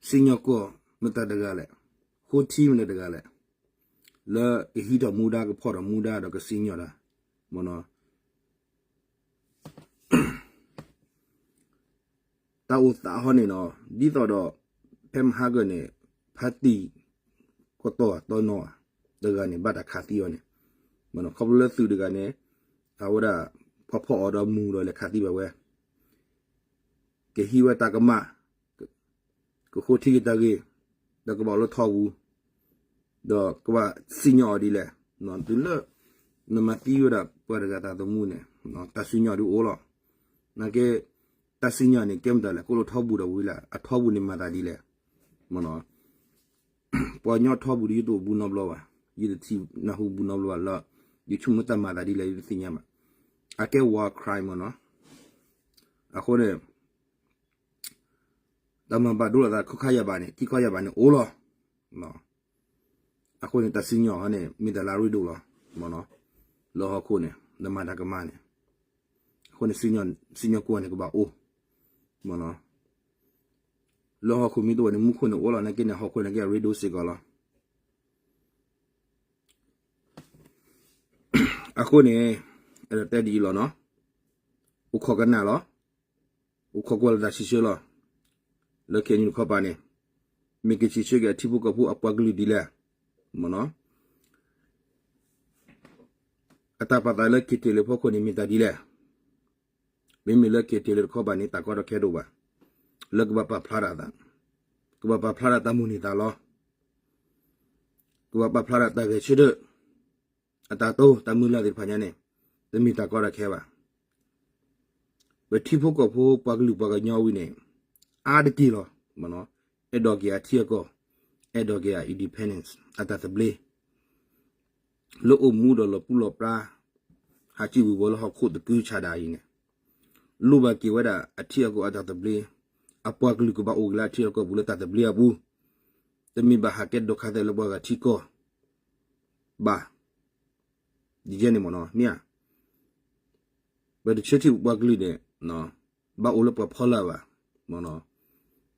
စံၣ်ညီၣ်ကွီၢ်မ့ၢ်တၢ်တဂၤလဲၣ်, ဃိထံမ့ၢ်တၢ်တဂၤလဲၣ်, လၢကဟံးထီၣ်မူဒါ ကဖီၣ်ထီၣ်မူဒါဒီးကစံၣ်ညီၣ်တၢ် မ့ၢ်နီၤ, တၢ်အိၣ်သးဟီန့ၣ်နီၤ, ဒ်သိးဒီး ဖဲမဟါကၢၢ်န့ၣ် ဖါတံၢ် ကတီၢ်တီနီၤ တဂၤန့ၣ် ဘၣ်တၢ်ခးသံအီၤန့ၣ်, မ့ၢ်နီၤ ခီဖျိလၢသုးတဂၤန့ၣ် အဝဲဒၣ် ဖီဖီအီၤဒီးမူၤဒီးလဲၤခးသံဘၣ်ဝဲ ကဟံးဝဲတၢ်ကမၣ်, ကဃိထံက့ၤတၢ်ဂ့ၢ်, ဒီးကဘၣ်အိၣ်လၢထီပူၤ, ဒီးကဘၣ်စံၣ်ညီၣ်အီၤဒ်လဲၣ်, တုၤလၢ နမၤသံဝဲဒၣ်ပှၤတဂၤတၢ်သမူန့ၣ် တၢ်စံၣ်ညီၣ်ဒုးအိၣ်လီၤ. နာ်က့ တၢ်စံၣ်ညီၣ်န့ၣ် ကဲမတၤလဲၣ်, ကအိၣ်လၢထီပူၤဒီးဝံၤလၢ အထီပူၤန့ၣ်မၤသးဒ်လဲၣ်, မ့ၢ်နီၤ ပှၤကညီထီပူၤဒီး ယတအိၣ်ဘူးနီတဘျီဘၣ်, ယတထံၣ်နၢ်ဟူဘူးနီတဘျီဘၣ်လၢ ယဆိကမိၣ်တၢ်မၤသးဒ်လဲၣ် ယတသ့ၣ်ညါဘၣ်. အကဲ war crime မ့ၢ်နီၤ. အဃိန့ၣ် တၢ်မၤဘၣ်ဒိလိာ်သး ခိၣ်ခါယၤဘၣ်န့ၣ် ခံခါယၤဘၣ်န့ၣ်အိၣ်လီၤ. အဃိန့ၣ် တၢ်စံၣ်ညီၣ်ဟီန့ၣ် မ့ၢ်တၢ်လၢအရ့ဒိၣ်လီၤ, မ့ၢ်နီၤ. လၢဟီၣ်ခိၣ်န့ၣ် နမၤတၢ်ကမၣ်န့ၣ်, အဃိန့ၣ် စံၣ်ညီၣ်ကွီၢ်န့ၣ်ကဘၣ်အိၣ်, မ့ၢ်နီၤ. လၢဟီၣ်ခိၣ်မ့ၢ်တအိၣ်န့ၣ် မူခိၣ်န့ၣ်အိၣ်လီၤ, နာ်က့န့ၣ် ဟီၣ်ခိၣ်န့ၣ်က့အရ့ဒိၣ်စ့ၢ်ကီးလီၤ. အဃိန့ၣ် အဲၣ်ဒိးတဲဒ်အံၤလီၤနီၤ, အိၣ်ခိးကနၣ်လီၤ, အိၣ်ခိးကွၢ်လၢတၢ်စံးဆၢလီၤ, လၢခဲအံၤတခီပၤန့ၣ် မ့ၢ်က့ၤစံးဆၢက့ၤအထံဖိကီၢ်ဖိအပှၤကလုာ်ဒ်လဲၣ်, မ့ၢ်နီၤ. အတၢ်ပာ်သးလၢက့ၤထံးလ့ၤဖီခိၣ်န့ၣ်မ့ၢ်တၢ်ဒ်လဲၣ်, မ့မ့ၢ်လၢက့ၤထံးလ့ၤတခီပၤန့ၣ် တၢ်ကီတၢ်ခဲတအိၣ်ဘၣ်, လၢကဘၣ်ပာ်ဖျါတၢ်သး, ကဘၣ်ပာ်ဖျါတၢ်တၢ်မိၣ်န့ၢ်သးလီၤ, ကဘၣ်ပာ်ဖျါတၢ်တၢ်ဂဲၤဆၢထၢၣ်, အတၢ်တိၢ်တၢ်မုၢ်လၢ်သ့ၣ်တဖၣ်ညါန့ၣ် တမ့ၢ်တၢ်ကီတၢ်ခဲဘၣ်. ပထံဖိကီၢ်ဖိပှၤကလုာ်ပှၤကညီဝံၤန့ၣ် အါတက့ၢ်လီၤ, မ့ၢ်နီၤ, အဲၣ်ဒိးက့ၤအထံအကီၢ်, အဲၣ်ဒိးက့ၤအ independence အတၢ်သဘျ့ လၢအိၣ်မူဒီးလီၤပူၤလီၤပြါ ဟးစံၣ်ဝံၤဝီၤလၢဟီၣ်ခိၣ်သကုၤဆးဒးအံၤန့ၣ်, လိၣ်ဘၣ်က့ၤဝဲဒၣ်အထံအကီၢ်အတၢ်သဘျ့, အပှၤကလုာ်ကဘၣ်အိၣ်က့ၤလၢအထံအကီၢ်ပူၤလၢတၢ်သဘျ့အပူၤ, တမ့ၢ်ဘၣ်ဟးကဲဒိးခါသဲးလၢပှၤဂၤထံကီၢ်ဘၣ်. ဒ်န့ၣ်မ့ၢ်နီၤ, မ့ၢ်ဧါ, ပတဆၢထံၣ်ပပှၤကလုာ်န့ၣ် ဘၣ်အိၣ်လၢပှၤဖီလာ်ဘၣ်, မ့ၢ်နီၤ,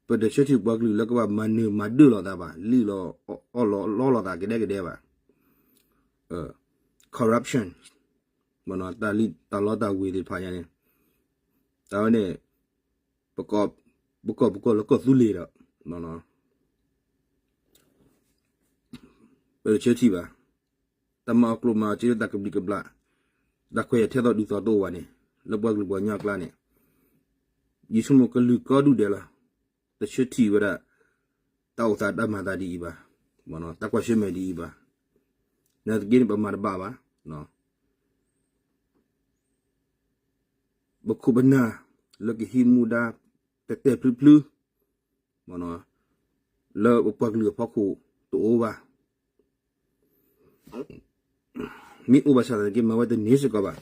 ပတဆၢထံၣ်ပပှၤကလုာ်လၢကဘၣ်မၤနၢၤမၤဒၢၣ်လိာ်သးဘၣ်, လံၣ်လီၤအီၣ်လီၤလီလီၤသးကဒဲကဒဲဘၣ်, corruption, မ့ၢ်နီၤ, တၢ်လံၣ်တၢ်လီတၢ်ဝ့ၤသ့ၣ်တဖၣ်ညါန့ၣ်, တၢ်ဝဲန့ၣ် ပကီၢ်ပကီၢ်လၢကီၢ်သူလ့ၤဒီး ပတဆၢထံၣ်ဘၣ်, တၢ်မၤအီၣ်ကျိၣ်မၤအီၣ်စ့လၢတၢ်ကဘျံးကဘျၣ်, တၢ်ခွဲးယာ်ထဲသိးဒ်သိးတအိၣ်ဘၣ်န့ၣ် လၢပှၤကလုာ်ပှၤကညီအကျါန့ၣ်, ယဆိကမိၣ်ကလုာ်ကိးဒူၣ်ဒဲးလီၤ, တဆၢထံၣ်ဝဲဒၣ် တၢ်အိၣ်သးတၢ်မၤသးဒ်အံၤဘၣ်, တၢ်ကွၢ်ဆၢၣ်မဲာ်ဒ်အံၤဘၣ်, နာ်သက့န့ၣ် ပမၤတဘၣ်ဘၣ် ပခိၣ်ပနၢ်လၢကဟံးမူဒါ တဲာ်တဲာ်ဖျုဖျု လၢပပှၤကလုာ်အဖီခိၣ်တအိၣ်ဘၣ်. မ့ၢ်အိၣ်ဘၣ်ဆၣ်သနာ်က့ မၤဝဲတန့ၢ်စ့ၢ်ကီးဘၣ်.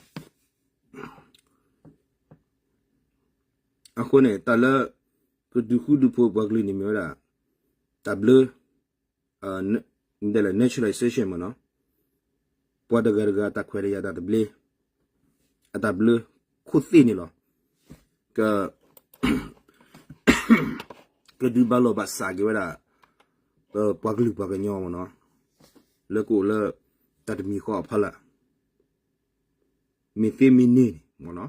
အဃိန့ၣ် တၢ်လၢကဒုးဃူဒုးဖိးပှၤကလုာ်န့ၣ်မ့ၢ်ဝဲဒၣ် တၢ်ဘျၢ naturalization မ့ၢ်နီၤ, ပှၤတဂၤတဂၤအတၢ်ခွဲးတၢ်ယာ်တၢ်သဘျ့ အတၢ်ဘျၢခိၣ်သ့ၣ်န့ၣ်လီၤ. ကဒုးဘၣ်လီၢ်ဘၣ်စးက့ၤဝဲဒၣ် ပပှၤကလုာ်ပှၤကညီမ့ၢ်နီၤ, လၢကအိၣ်လၢ တၢ်တမံၤဃီအဖီလာ် မ့ၢ်သ့မ့ၢ်န့ၢ်န့ၣ်မ့ၢ်နီၤ.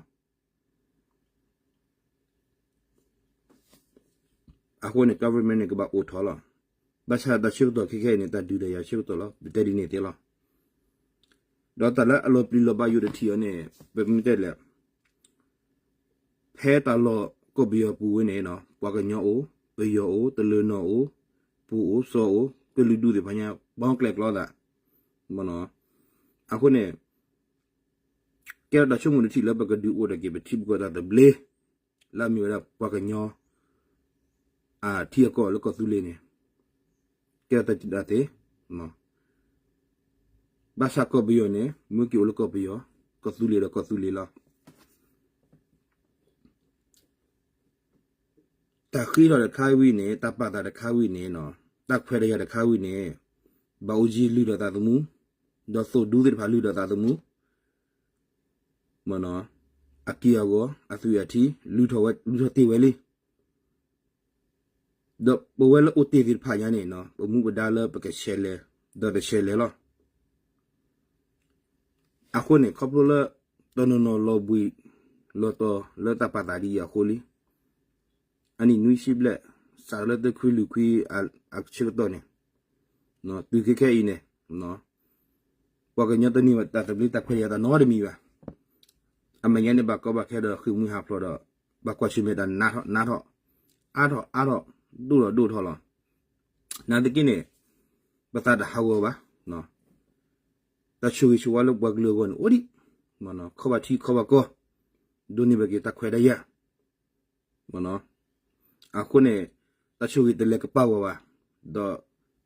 အဃိန့ၣ် government န့ၣ် ကဘၣ်အိၣ်ထီၣ်လီၤ. ဘၣ်ဆၣ်တၢ်ဆၢကတီၢ်ခဲခဲအံၤန့ၣ် တၢ်ဒုးတၢ်ယၤဆၢကတီၢ်လီၤ. ပတဲဒ်န့ၣ်သ့လီၤ. ဒီးတၢ်လၢအလီၤပျံၤလီၤဘၣ်ယိၣ်တထံၣ်အီၤန့ၣ် ပမ့ၢ်တဲလဲၣ် ဖဲတၢ်လီၢ်ကီၢ်ပယီၤပူၤဝဲန့ၣ် ပှၤကညီအိၣ်, ပယီၤအိၣ်, တလၢၤနီၣ်အိၣ်, ပူၤအိၣ်, စီၤအိၣ်, ကလုာ်ဒူၣ်သ့ၣ်တဖၣ်ညါ ပှၤကျဲကျီသး မ့ၢ်နီၤ. အဃိန့ၣ် ကဲထီၣ်တၢ်ဆိကမိၣ်တထံၣ်လၢပကဒုးအိၣ်ထီၣ်က့ၤ ပထံပကီၢ်တၢ်သဘျ့ လၢအမ့ၢ်ဝဲဒၣ်ပှၤကညီ အထံအကီၢ်လၢကီၢ်သူလ့ၤန့ၣ် ကဲထီၣ်တၢ်ထံၣ်တၢ်သ့ ဘၣ်ဆၣ်ကီၢ်ပယီၤန့ၣ် မ့ၢ်က့ၤအိၣ်လၢကီၢ်ပယီၤ, ကီၢ်သူလ့ၤဒီးကီၢ်သူလ့ၤလီၤ. တၢ်ဃ့ထီၣ်တခါဝံၤန့ၣ် တၢ်ပာ်သးတခါဝံၤန့ၣ် တၢ်ခွဲးတၢ်ယာ်တခါဝံၤန့ၣ် ဘၣ်အိၣ်ယံၤလုၢ်ထီၣ်သးသမူ, ဒီးသိၣ်ဒူသ့ၣ်တဖၣ်လုၢ်ထီၣ်သးသမူ မ့ၢ်နီၤ, အက့ၢ်အဂီၤ အသွံၣ်အထံ လုၢ်ထီၣ်ဝဲ လုၢ်ထီၣ်တ့ၢ်ဝဲလံ. ဒီးပဝဲလၢအိၣ်တ့ၢ်သ့ၣ်တဖၣ်ညါန့ၣ် ပမူပဒါလၢပကဆဲးလဲၤ ဒီးတဆဲးလဲၤလီၤ. အဃိန့ၣ် ခီဖျိလၢ တနီၤနီၤလီၤဘှံးလီၤတီၤလၢတၢ်ပာ်သးဒ်အံၤအဃိလံ. အနံၣ်နွံဆံဘျဲၣ် စးထီၣ်လၢသၢခွံလွံၢ်ခွံအဆၢကတီၢ်န့ၣ် တုၤခဲခဲအံၤန့ၣ် ပှၤကညီတန့ၢ်ဘၣ်တၢ်သဘျ့တၢ်ခွဲးတၢ်ယာ်တၢ်နီတမံၤဘၣ်. အမဲာ်ညါန့ၣ်ဘၣ်ကီဘၣ်ခဲဒီးဃ့ၢ်မှံဟးဖျိးဒီး ဘၣ်ကွၢ်ဆၢၣ်မဲာ်တၢ်နးထီၣ်နးထီၣ် အါထီၣ်အါထီၣ် ဒိၣ်ထီၣ်ဒိၣ်ထီၣ်လီၤ. နာ်သက့န့ၣ် ပသးတဟးဂီၤဘၣ်. တၢ်ဆိၣ်ဂ့ၤဆိၣ်ဝါလၢပှၤကလုာ်အဂီၢ်န့ၣ် အိၣ်ဒံး ခီဘၣ်ထံခီဘၣ်ကီၢ် ဒိးန့ၢ်ဘၣ်က့ၤတၢ်ခွဲးတၢ်ယာ် အဃိန့ၣ် တၢ်ဆိၣ်ဂ့ၤတလဲၤကပာ်ဝဲဘၣ်, ဒီး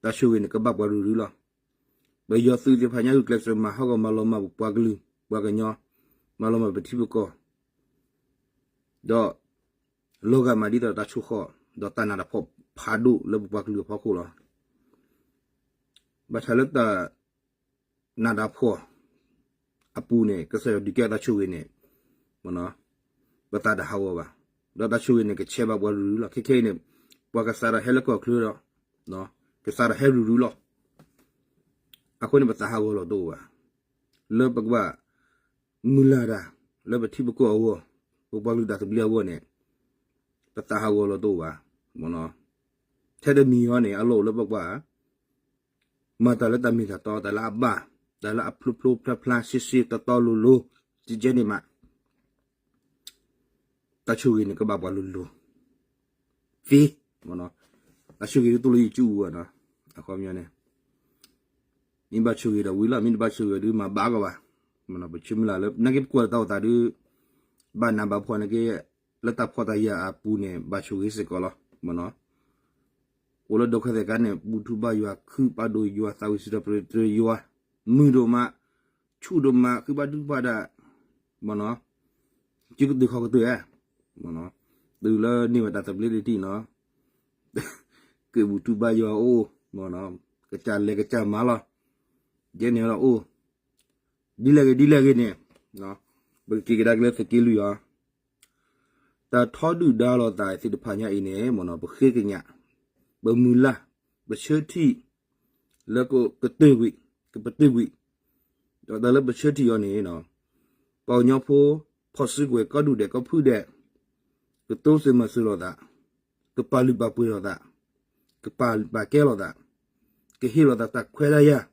တၢ်ဆိၣ်ဂ့ၤန့ၣ် ကဘၣ်ပှၤရုၢ်ရုၢ်လီၤ. ပယီၤသုးသ့ၣ်တဖၣ်ညါ ဂုာ်ကျဲးစၢးမၤဟးဂီၤမၤလီၤမၢ်ပပှၤကလုာ် ပှၤကညီ, မၤလီၤမၢ်ပထံပကီၢ်, ဒီးလီၤဂာ်မးဒ်သိးတၢ်ဆိၣ်ဃီၣ် ဒီးတၢ်နးတၢ်ဖှီၣ်ဖးဒိၣ်လၢပပှၤကလုာ်အဖီခိၣ်လီၤ. ဘၣ်ဆၣ်လၢတၢ် နးတၢ်ဖှီၣ်အပူၤန့ၣ် ကစၢ်ယွၤဒုးကဲတၢ်ဆိၣ်ဂ့ၤန့ၣ် ပသးတဟးဂီၤဘၣ်. ဒီးတၢ်ဆိၣ်ဂ့ၤန့ၣ် ကဆဲးဘၣ်ပှၤရုၢ်ရုၢ်လီၤ. ခဲခဲအံၤန့ၣ် ပှၤကစးထီၣ်ဟဲလၢကီၢ်ချၢဒီး ကစးထီၣ်ဟဲရုၢ်ရုၢ်လီၤ. အဃိန့ၣ် ပသးဟးဂီၤလီၤတအိၣ်ဘၣ်. လၢပကဘၣ်မုၢ်လၢ်တၢ် လၢပထံပကီၢ်အဂီၢ် ပပှၤကလုာ်တၢ်သဘျ့အဂီၢ်န့ၣ် ပသးဟးဂီၤလီၤတအိၣ်ဘၣ်. ထဲတမံၤအံၤန့ၣ် အလီၢ်အိၣ်လၢပကဘၣ် မၤတၢ်လၢတၢ်မ့ၢ်တၢ်တီ တၢ်လၢအဘၣ် တၢ်လၢအဖျိဖျိဖျါဖျါ ရှဲရှဲတီတီလိၤလိၤ ကဲကဲန့ၣ်မး တၢ်ဆိၣ်ဂ့ၤန့ၣ် ကဘၣ်ပှၤလိၤလိၤ သ့, တၢ်ဆိၣ်ဂ့ၤဒ်သိးလၢယစုပူၤဘၣ်နီၤ, အခီပညီန့ၣ် မ့ၢ်ဘၣ်ဆိၣ်ဂ့ၤဒီးဝံၤလီၤ, မ့ၢ်တဘၣ်ဆိၣ်ဂ့ၤဒုးမၤဘၣ်ကီးဘၣ်, ပဆၢမုၢ်လၢ်လၢ နာ်က့ပကွၢ်တၢ်အိၣ်သးဒုး ဘၣ်နးဘၣ်ဖှီၣ်နာ်က့ လၢတၢ်ဖှီၣ်တၢ်ယာ်အပူၤန့ၣ် ဘၣ်ဆိၣ်ဂ့ၤစ့ၢ်ကီးလီၤ. အိၣ်လၢဒုက္ခသည်ကါန့ၣ် ဘူၣ်ထူဘါယွၤ ခုဘၣ်ဒိယွၤ သးဝံၣ်စံးထီၣ်ပတြၢၤယွၤ မုာ်ဒိၣ်မး ဆူၣ်ဒိၣ်မး ဃ့ဘါထုကဖၣ်ဒၣ် မ့ၢ်နီၤ, စုကတုၤခီကတုၤဧါ, မ့ၢ်နီၤ, တုၤလၢန့ၢ်ဝဲတၢ်သဘျ့တထံၣ်နီၤ, ကဘူၣ်ထူဘါယွၤအိၣ်, မ့ၢ်နီၤ, ကစၢ်လဲၤကစၢ်မၤလီၤ, ယဲန့ၣ်လီၤအိၣ်, ဒ်လဲၣ်ဂ့ၤဒ်လဲၣ်ဂ့ၤန့ၣ်, ပကက့ၤကဒါက့ၤလၢသုးက့လွံၢ်အီၤ တၢ်ထီဒုၣ်ဒါလိာ်သးသ့ၣ်တဖၣ်ညါအံၤန့ၣ် မ့ၢ်နီၤ ပဃ့ကညး, ပမုၢ်လၢ်, ပဆၢထံၣ်, လၢကကတၢၢ်ကွံာ်, ကပတၢၢ်ကွံာ်, ဒီးတၢ်လၢပဆၢထံၣ်အီၤန့ၣ်, ပှၤကညီဖိ ဖီၣ်စုကဝဲၤ ကီၢ်ဒူၣ်ဒဲး ကီၢ်ဖုၣ်ဒဲး, ကတိစၢၤမၤစၢၤလိာ်သး, ကပာ်လုၢ်ပာ်ပှ့ၤလိာ်သး, ကပာ်ပာ်ကဲလိာ်သး, ကဟ့ၣ်လိာ်သးတၢ်ခွဲးတၢ်ယာ်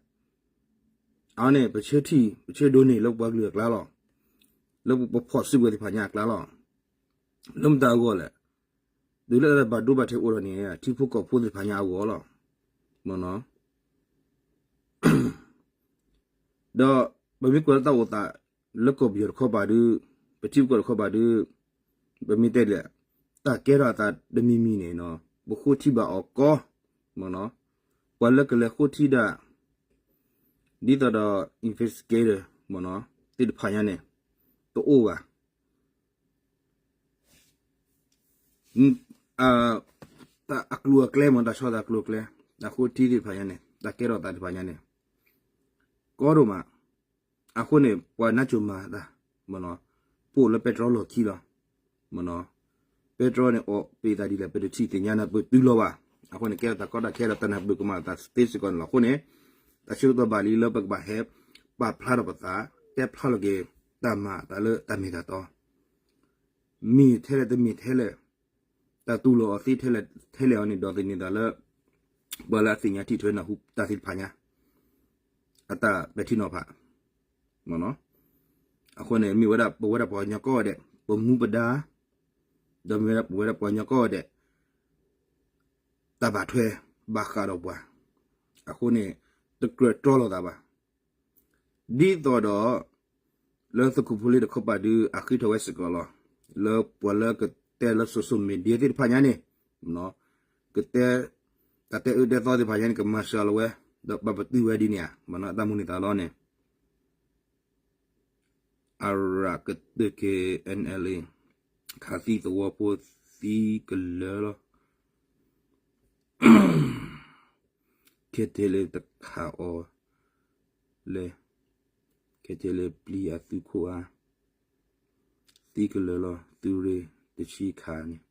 အဝဲန့ၣ် ပဆၢထံၣ် ပဆၢဒိးန့ၢ်လၢပပှၤကလုာ်အကျါလီၤ. လၢပဖီၣ်စုကဝဲၤသ့ၣ်တဖၣ်ညါအကျါလီၤ. လၢမတၤအဂီၢ်လဲၣ်. တုၤလၢတၢ်ဘၣ်ဒိဘၣ်ထံးအိၣ်ဒီးန့ၣ် ထံဖိကီၢ်ဖိသ့ၣ်တဖၣ်ညါအဂီၢ်လီၤ. မ့ၢ်နီၤ ဒီးပမ့ၢ်ကွၢ်လၢတၢ်အိၣ်သး လၢကီၢ်ပယီၤတခီပၤဒုး, ပထံပကီၢ်တခီပၤဒုး, ပမ့ၢ်တဲလဲၣ်, တၢ်ကဲထီၣ်အသးတမံၤမံၤန့ၣ်, ပဃိထံဘၣ်အီၤကီ, မ့ၢ်နီၤ, ပှၤလၢကလဲၤဃိထံဒၣ်, ဒ်သိးဒီး investigator မ့ၢ်နီၤ, သ့ၣ်တဖၣ်ညါန့ၣ်, တအိၣ်ဘၣ်. အကျိၤအကျဲမ့ၢ် တၢ်ဆီၣ်သးကျိၤအကျဲ, တၢ်ဃိထံသ့ၣ်တဖၣ်ညါန့ၣ်, တၢ်ကဲထီၣ်သးသ့ၣ်တဖၣ်ညါန့ၣ်, ကီဒိၣ်မး, အဃိန့ၣ် ပှၤနါစိၤမၤသး, မ့ၢ်နီၤ, ပိၣ်လၢပဲတြီလီၢ်ခံလီၤ, မ့ၢ်နီၤ, ပဲတြီန့ၣ် အီၣ်ပ့ၤသးဒ်လဲၣ် ပတထံၣ်သ့ၣ်ညါနၢ်ပၢၢ်တုၤလီၤဘၣ်, အဃိန့ၣ် ကဲထီၣ်တၢ်ကီတၢ်ခဲဒီးတၢ်နၢ်ပၢၢ်ကမၤသးသ့စ့ၢ်ကီးန့ၣ်လီၤ. အဃိန့ၣ် တၢ်ဆၢကတီၢ်ဘၣ်လံလၢပကဘၣ်ဟဲပာ်ဖျါထီၣ်ပသး, တဲဖျါလီၤက့ၤတၢ်မၤအသးလၢတၢ်မ့ၢ်တၢ်တီ, မ့ၢ်ထဲလဲၣ်တမ့ၢ်ထဲလဲၣ်, တၢ်တူၢ်လိာ်အီၤသ့ထဲလဲၣ်အီၤန့ၣ် ဒိးသန့ၤသးလၢ ပှၤလၢအသ့ၣ်ညါထံၣ်ထွဲနၢ်ဟူတၢ်သ့ၣ်တဖၣ်ညါ အတၢ်ပဲာ်ထံနီၤဖး အဃိန့ၣ် မ့ၢ်ဝဲဒၣ်ပဝဲဒၣ်ပှၤကညီကိးဂၤဒဲး ပမူပဒါ, ဒီးမ့ၢ်ဝဲဒၣ်ပဝဲဒၣ်ပှၤကညီကိးဂၤဒဲး တၢ်ဘၣ်ထွဲဘၣ်ဃးဒီးပှၤ, အဃိန့ၣ် တကြၢးတီလိာ်သးဘၣ်. ဒ်သိးဒီး လၢသုးခိၣ်ဖိလ့တခီပၤဒု အဃ့ထီၣ်ဝဲစ့ၢ်ကီးလီၤ. လၢပှၤလၢကတဲလၢ social media သ့ၣ်တဖၣ်ညါန့ၣ် ကတဲ တၢ်တဲအၢတဲသီသ့ၣ်တဖၣ်ညါန့ၣ် ကမၤစှၤလီၤဝဲ ဒီးပာ်ပတုာ်ဝဲဒ်န့ၣ်ဧါ မ့ၢ်နီၤ အတၢ်မူန့ၢ်သးလီၤန့ၣ် အရၣ်ကတၢၢ် K N L A ခးသံသဝီဖိသံကလၢာ်လီၤ. ခဲထဲလၢတခးအီၤလဲၣ်, ခဲထဲလၢပျံၤအသုးခိၣ်အါ, သံကလၢာ်လီၤ သုးရ့ၣ်တဆံခးန့ၣ်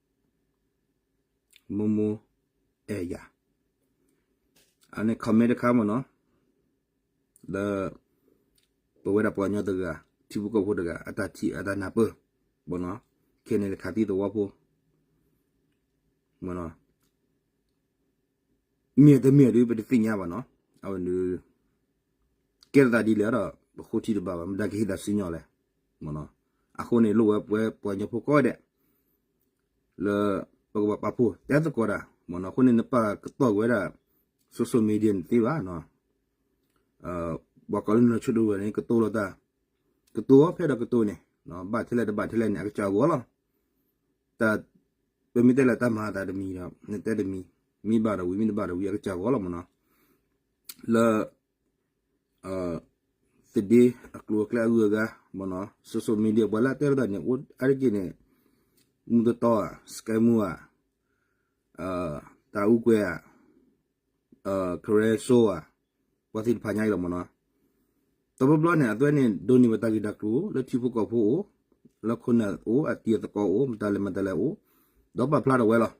မိၢ်မိၢ်အဲၣ်ယၤ, အန့ၣ် comment တခါမ့ၢ်နီၤ လၢ ပဝဲဒၣ်ပှၤကညီတဂၤ ထံဖိကီၢ်ဖိတဂၤ အတၢ်ထံၣ်အတၢ်နၢ်ပၢၢ် မ့ၢ်နီၤ ခဲန့ၣ်လၢခးသံသဝီဖိ မ့ၢ်နီၤ မ့ၢ်တမ့ၢ်ဒုး ပတသ့ၣ်ညါဘၣ်နီၤ အဝဲဒုး ကဲထီၣ်သးဒ်လဲၣ်ဒီး ပဃိထံတဘၣ်ဘၣ် မတၤကဟ့ၣ်တၢ်စံၣ်ညီၣ်လဲၣ် မ့ၢ်နီၤ အဃိန့ၣ် လိၣ်ဝဲပဝဲပှၤကညီဖိကိးဂၤဒဲး လၢ ပကဘၣ်ပာ်ဖှိၣ်တဲသကိးတၢ် မ့ၢ်နီၤ အဃိန့ၣ် နပာ်ကတီၢ်ဝဲဒၣ် social media န့ၣ်သ့ဘၣ်နီၤ ပှၤကိးလၢနီၢ်ဆိဒိၣ်ဝဲန့ၣ် ကတိၤလီၤတၢ် ကတိၤအီၤဖဲဒီးကတိၤန့ၣ် ဘၣ်ထဲလဲၣ်တဘၣ်ထဲလဲၣ်န့ၣ် အကစၢ်ဂီၢ်လီၤ တၢ် ပမ့ၢ်တဲလၢတၢ်မၤအသးတမံၤဒီး နတဲတမံၤ မ့ၢ်ဘၣ်ဒီးဝံၤ မ့ၢ်တဘၣ်ဒီးဝံၤ အကစၢ်ဂီၢ်လီၤမ့ၢ်နီၤ လၢ သဒ့အကျိၤအကျဲအဂုၤအဂၤ မ့ၢ်နီၤ social media ပှၤလၢအတဲလိာ်သးန့ၣ် အိၣ်အါတက့ၢ်န့ၣ် မူတတီဧါ စကဲမူဧါ တၢ်အူကွဲၤဧါ ကရၢစိဧါ ပှၤသ့ၣ်တဖၣ်ညါအံၤလီၤမ့ၢ်နီၤ တဘျီဘျီန့ၣ် အဝဲန့ၣ် ဒိးန့ၢ်ဘၣ်တၢ်ဂ့ၢ်တၢ်ကျိၤ လၢထံဖိကီၢ်ဖိအိၣ် လၢခိၣ်နၢ်အိၣ် အတံၤအသကိးအိၣ် မတၤလဲၣ်မတၤလဲၣ်အိၣ် ဒီးပာ်ဖျါထီၣ်ဝဲလီၤ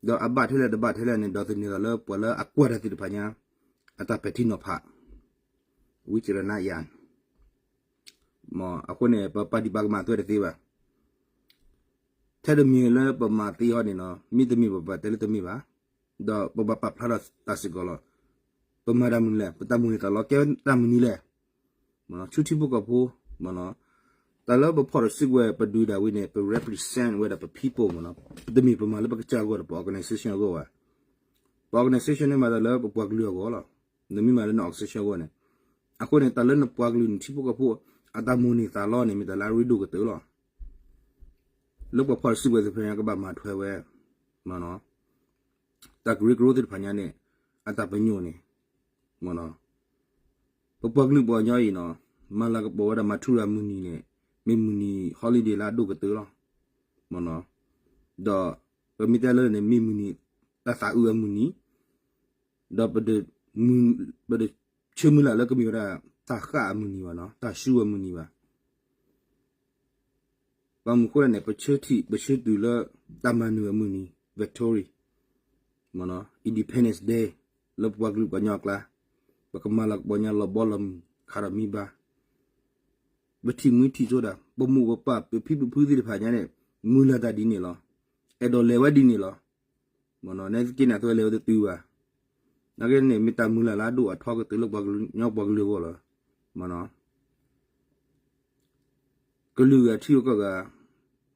ဒီးအဘၣ်ထဲလဲၣ်တဘၣ်ထဲလဲၣ်န့ၣ် ဒိးသန့ၤသးလၢပှၤလၢအကွၢ်တၢ်သ့ၣ်တဖၣ်ညါ အတၢ်ပဲာ်ထံနီၤဖး ဝံကရနယၤ အဃိန့ၣ် ပပာ်ဒံးပာ်ကမၣ်အသွဲတသ့ဘၣ် ထဲတမံၤလၢပမၤသ့အီၤန့ၣ်နီၤ မ့ၢ်တမ့ၢ်ပဘၣ်တဲလၢတမ့ၢ်ဘၣ် ဒီးပဘၣ်ပာ်ဖျါထီၣ်တၢ်စ့ၢ်ကီးလီၤ ပမၤတၢ်မနုၤလဲၣ် ပတၢ်မုၢ်လၢ်သးလီကဲတၢ်မနုၤလဲၣ် မ့ၢ်နီၤ ဆူထံဖိကီၢ်ဖိ မ့ၢ်နီၤ တၢ်လၢပဖီၣ်တစံးဝဲ ပဒုးဒၣ်ဝဲန့ၣ် ပ represent ဝဲဒၣ်ပ people မ့ၢ်နီၤ တမ့ၢ်ပမၤလၢပကစၢ်အဂီၢ်ဒီးပ organization အဂီၢ်ဘၣ် ပ organization န့ၣ်မၤတၢ်လၢပပှၤကလုာ်အဂီၢ်လီၤ နမ့ၢ်မၤလၢန organization အဂီၢ်န့ၣ် အဃိန့ၣ် တၢ်လၢနပှၤကလုာ်နထံဖိကီၢ်ဖိ အတၢ်မုၢ်န့ၢ်သးလီန့ၣ် မ့ၢ်တၢ်လၢအရ့ဒိၣ်ကတၢၢ်လီၤ လၢပှၤဖီၣ်တစံးဝဲသ့ၣ်တဖၣ်ညါကဘၣ်မၤထွဲဝဲ တၢ်ကရၢကရိသ့ၣ်တဖၣ်ညါန့ၣ် အတၢ်ပညိၣ်န့ၣ် မ့ၢ်နီၤ ပပှၤကလုာ်ပှၤကညီအံၤနီၤ မၤလၤကပီၤဝဲဒၣ်မၤထူရၤမုၢ်နံၤန့ၣ် မ့ၢ်မုၢ်နံၤ holiday လၢအဒိၣ်ကတၢၢ်လီၤ မ့ၢ်နီၤ ဒီးပမ့ၢ်တဲလၢန့ၣ် မ့ၢ်မုၢ်နံၤ တၢ်သးအုးအမုၢ်နံၤ ဒီးပဒ ပဒဆၢမုၢ်လၢ်လၢကမ့ၢ်ဝဲဒၣ် တၢ်ဃၣ်အမုၢ်နံၤဘၣ်နီၤ တၢ်ဆူအမုၢ်နံၤဘၣ် ဘၣ်မနုၤအဃိလဲၣ်န့ၣ် ပဆၢထံၣ် ပဆၢတုၤလၢ တၢ်မၤနၢၤအမုၢ်နံၤ Victory မ့ၢ်နီၤ Independence Day လၢပပှၤကလုာ်ပှၤကညီအကျါ ပကမၤလၤကပီၤညါလီၤဘီလီၤမုၢ် ခးဒီးမံဘါ ပထံၣ်မှံထံၣ်ဆိဒၣ် ပမိၢ်ပပၢ် ပဖံပဖုသ့ၣ်တဖၣ်ညါန့ၣ် မုၢ်လၢ်တၢ်ဒ်န့ၣ်လီၤ အဲၣ်ဒိးလဲၤဝဲဒ်န့ၣ်လီၤ မ့ၢ်နီၤ နဲသက့န့ၣ် အသုဝဲလဲၤဝဲတတုၤဘၣ် နာ်က့န့ၣ် မ့ၢ်တၢ်မုၢ်လၢ်လၢအဒိၣ်အထီကတၢၢ်လၢပှၤကညီပှၤကလုာ်အဂီၢ်လီၤ မ့ၢ်နီၤ ကလုာ်ဂၤထံဂၤကီၢ်ဂၤ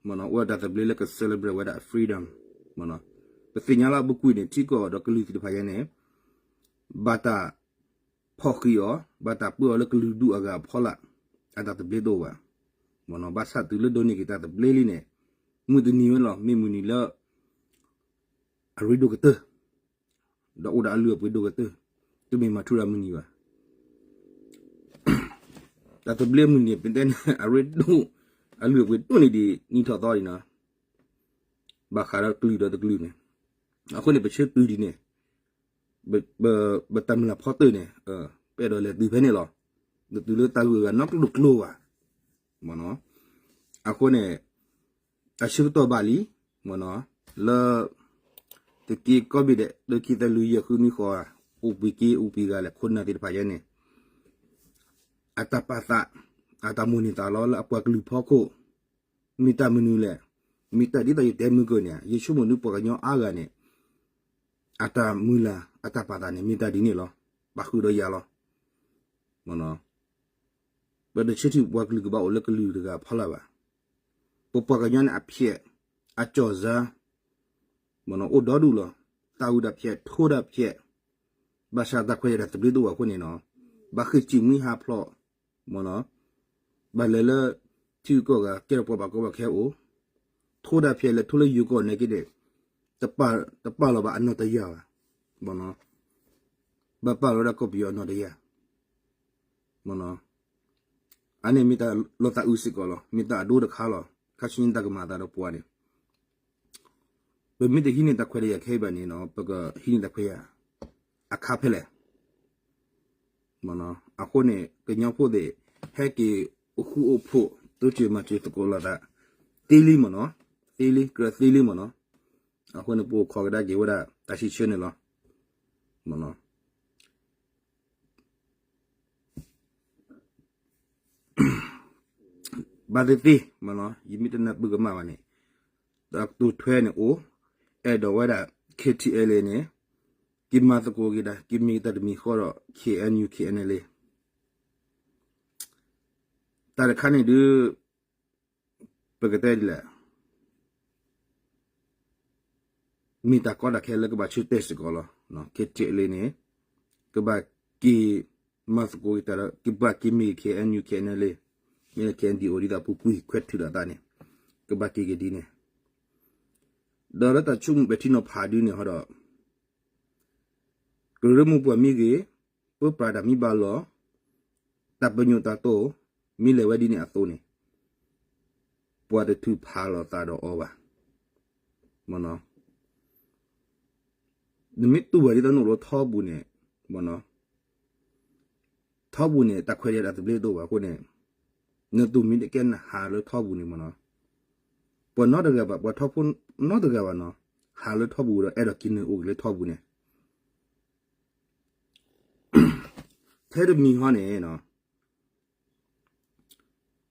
မ့ၢ်နီၤ အိၣ်ဝဲတၢ်သဘျ့လၢက celebrate ဝဲဒၣ် freedom မ့ၢ်နီၤ ပသ့ၣ်ညါလၢအပူၤကွံာ်န့ၣ် ထံကီၢ်ဒီးကလုာ်သ့ၣ်တဖၣ်ညါန့ၣ် ဘၣ်တၢ်ဖီၣ်ဃံးအီၤ ဘၣ်တၢ်ပၢအီၤလၢကလုာ်ဒူၣ်အဂၤအဖီလာ် အတၢ်သဘျ့တအိၣ်ဘၣ် မ့ၢ်နီၤ ဘၣ်ဆၣ်တုၤလၢဒိးန့ၢ်က့ၤတၢ်သဘျ့လံန့ၣ် မုၢ်တနံၤဝဲလီၤ မ့ၢ်မုၢ်နံၤလၢ အရ့ဒိၣ်ကတၢၢ် ဒီးအိၣ်ဒီးအလုၢ်အပှ့ၤဒိၣ်ကတၢၢ် တမ့ၢ်မၤထူရၤမုၢ်နံၤဘၣ် တၢ်သဘျ့မုၢ်နံၤ ပတဲန့ၣ် အရ့ဒိၣ် အလုၢ်အပှ့ၤဒိၣ်န့ၢ်ဒံးနံၣ်ထီၣ်သီအံၤနီၤ ဘၣ်ဃးဒီးကလုာ်ဒီးတကလုာ်န့ၣ် အဃိန့ၣ် ပဆၢတုၤဒ်န့ၣ် ပတၢ်မုၢ်လၢ်ဖီတၢၢ်န့ၣ် ပအဲၣ်ဒိးလဲၤတုၤဖဲန့ၣ်လီၤ နတုၤလၢတၢ်ဂုၤအဂၤနီတကျိၤကျိၤဘၣ် မ့ၢ်နီၤ အဃိန့ၣ် အဆၢကတီၢ်ဘၣ်လံ မ့ၢ်နီၤ လၢ သုးက့ကိးဘ့ၣ်ဒဲး လၢခံသၢလွံၢ်ယဲၢ်ဃုနွံဃီဧါ အိၣ်ပှဲၤက့ အိၣ်ပှဲၤဂၤလဲၣ် ခိၣ်နၢ်သ့ၣ်တဖၣ်ညါန့ၣ် အတၢ်ပာ်သး အတၢ်မိၣ်န့ၢ်သးလီလၢအပှၤကလုာ်ဖီခိၣ် မ့ၢ်တၢ်မနုၤလဲၣ်. မ့ၢ်တၢ်ဒ်သိးယတဲမုၢ်ကၢၢ်န့ၣ် ယဆိကမိၣ်ဒုးပှၤကညီအါဂၤန့ၣ် အတၢ်မုၢ်လၢ် အတၢ်ပာ်သးန့ၣ် မ့ၢ်တၢ်ဒ်န့ၣ်လီၤ. ပာ်ဃုာ်ဒီးယၤလီၤ. ပတဆၢထံၣ်ပှၤကလုာ်ကဘၣ်အိၣ်လၢကလုာ်တဂၤဖီလာ်ဘၣ်. ပပှၤကညီန့ၣ်အဖျဲး အကၠီၣ်စၢ် မ့ၢ်နီၤ အိၣ်ဒီဒူၣ်လီၤ. တၢ်အုးတၢ်ဖျဲး ထိတၢ်ဖျဲး ဘၣ်ဆၣ်တၢ်ခွဲးတၢ်ယာ်တၢ်သဘျ့တအိၣ်ဘၣ်အဃိန့ၣ်နီၤ ဘၣ်ဃ့ၢ်စံၣ်မှံဟးဖျိး မ့ၢ်နီၤ ဘၣ်လဲၤလၢ ထံဂုၤကီၢ်ဂၤ ကဲထီၣ်ပှၤဘၣ်ကီဘၣ်ခဲအိၣ် ထိတၢ်ဖျဲးလဲၤထိလၢယိၤကီၢ်န့ၣ်က့န့ၣ် တပာ်လီၤဘၣ်အနီၢ်တယၢ်ဘၣ် မ့ၢ်နီၤ ဘၣ်ပာ်လီၤဝဲဒၣ်ကီၢ်ပယီၤအနီၢ်တယၢ် မ့ၢ်နီၤ အန့ၣ်မ့ၢ်တၢ်လီၤသးအုးစ့ၢ်ကီးလီၤ. မ့ၢ်တၢ်အဒိတခါလီၤ. ခါဆူညါတၢ်ကမၤအသးဒီးပှၤန့ၣ် ပမ့ၢ်တဟံးန့ၢ်တၢ်ခွဲးတၢ်ယာ်ခဲအံၤဘၣ်န့ၣ်နီၤ ပကဟံးန့ၢ်တၢ်ခွဲးတၢ်ယာ် အခါဖဲလဲၣ် မ့ၢ်နီၤ အဃိန့ၣ် ကညီဖိသ့ၣ် ဟဲက့ၤအိၣ်ဃူအိၣ်ဖိး တိစၢၤမၤစၢၤသကိးလိာ်သး သ့လံမ့ၢ်နီၤ သ့လံ ကြၢးသ့လံမ့ၢ်နီၤ အဃိန့ၣ် ပအိၣ်ခိးကဒါက့ၤဝဲဒၣ်တၢ်စံးဆၢန့ၣ်လီၤ မ့ၢ်နီၤ ဘၣ်သ့ၣ်သ့ၣ် မ့ၢ်နီၤ ယမ့ၢ်တနၢ်ပၢၢ်ကမၣ်ဘၣ်န့ၣ် တၢ်ကတိၤထွဲန့ၣ်အိၣ် အဲၣ်ဒိးဝဲဒၣ် K T L A န့ၣ် က့ၤမၤသကိးက့ၤတၢ် က့ၤမ့ၢ်တၢ်တမံၤဃီဒီး K N U K N L A တၢ်တခါန့ၣ်ဒုး ပကတဲဒ်လဲၣ် မ့ၢ်တၢ်ကီတၢ်ခဲလၢကဘၣ်ဆၢတဲာ်စ့ၢ်ကီးလီၤ. K T L A န့ၣ် ကဘၣ်က့ၤမၤသကိးက့ၤတၢ်ဒီး ကဘၣ်က့ၤမ့ၢ် K N U K N L A မ့ၢ်လၢ K N D O ဒ်သိးပူၤကွံာ်ခွဲးထုးဒီးအသးန့ၣ် ကဘၣ်က့ၤက့ၤဒ်န့ၣ် ဒီးလၢတၢ်ဆိကမိၣ်ပဲာ်ထံနီၤဖးဒုန့ၣ်ဟီဒီး ကရၢမိၢ်ပှၢ်မ့ၢ်ဂ့ၤ, ပၢပြးတၢ်မ့ၢ်ဘၣ်လီၤ, တၢ်ပညိၣ်တၢ်တိာ် မ့ၢ်လဲၤဝဲဒ်န့ၣ်အသိးန့ၣ်, ပှၤတထုးဖးလီၤသးဒီးအီၤဘၣ်. နမ့ၢ်တူၢ်ဘၣ်ဒ်သိးနအိၣ်လၢထီပူၤန့ၣ်, ထီပူၤန့ၣ် တၢ်ခွဲးတၢ်ယာ်တၢ်သဘျ့တအိၣ်ဘၣ်အဃိန့ၣ်, နတူၢ်မ့ၢ်တကဲနဟးလၢထီပူၤန့ၣ်မ့ၢ်နီၤ, ပှၤနီတဂၤဘၣ် ပှၤထီဖိနီတဂၤဘၣ်နီၤ, ဟးလၢထီပူၤဒီးအဲၣ်ဒိးက့ၤနုာ်အိၣ်က့ၤလၢထီပူၤန့ၣ် ထဲတမံၤဟီန့ၣ်,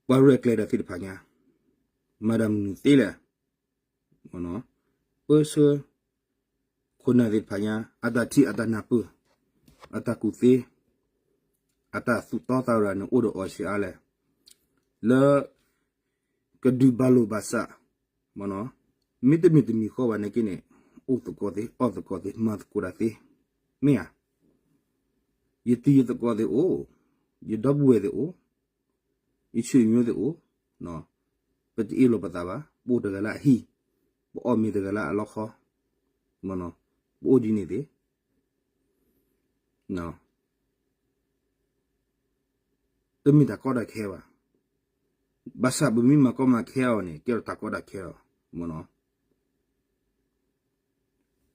ပှၤရဲၣ်ကျဲၤတၢ်သ့ၣ်တဖၣ်ညါ, မၤတၢ်မနုၤသ့လဲၣ်, ပၢဆှၢ, ခိၣ်နၢ်သ့ၣ်တဖၣ်ညါ အတၢ်ထံၣ်အတၢ်နၢ်ပၢၢ်, အတၢ်ကူၣ်သ့, အတၢ်သူၣ်တီသးရၤန့ၣ် အိၣ်ဒီးအီၤဆံးအါလဲၣ်, လၢ ကဒုးဘၣ်လိာ်ဘၣ်စး, မ့ၢ်တမ့ၢ်တမံၤဃီဘၣ်နာ်က့န့ၣ်, အိၣ်သကိးသ့, အီၣ်သကိးသ့, မၤသကိးတၢ်သ့, မ့ၢ်ဧါ, ယတံၤယသကိးသ့ၣ်အိၣ်, ယဒီပုၢ်ဝဲၢ်သ့ၣ်အိၣ်, ယဆွေမျိုးသ့ၣ်အိၣ်, ပတအ့ၣ်လိာ်ပသးဘၣ်, ပအိၣ်တဂၤလၢအဟံၣ်, ပအီၣ်မ့ၤတဂၤလၢအလီခီ, ပအိၣ်ဒ်န့ၣ်သ့ၣ် တမ့ၢ်တၢ်ကီတၢ်ခဲဘၣ်. ဘၣ်ဆၣ်ပမ့ၢ်မၤကီမၤခဲအီၤန့ၣ် ကဲထီၣ်တၢ်ကီတၢ်ခဲလီၤ.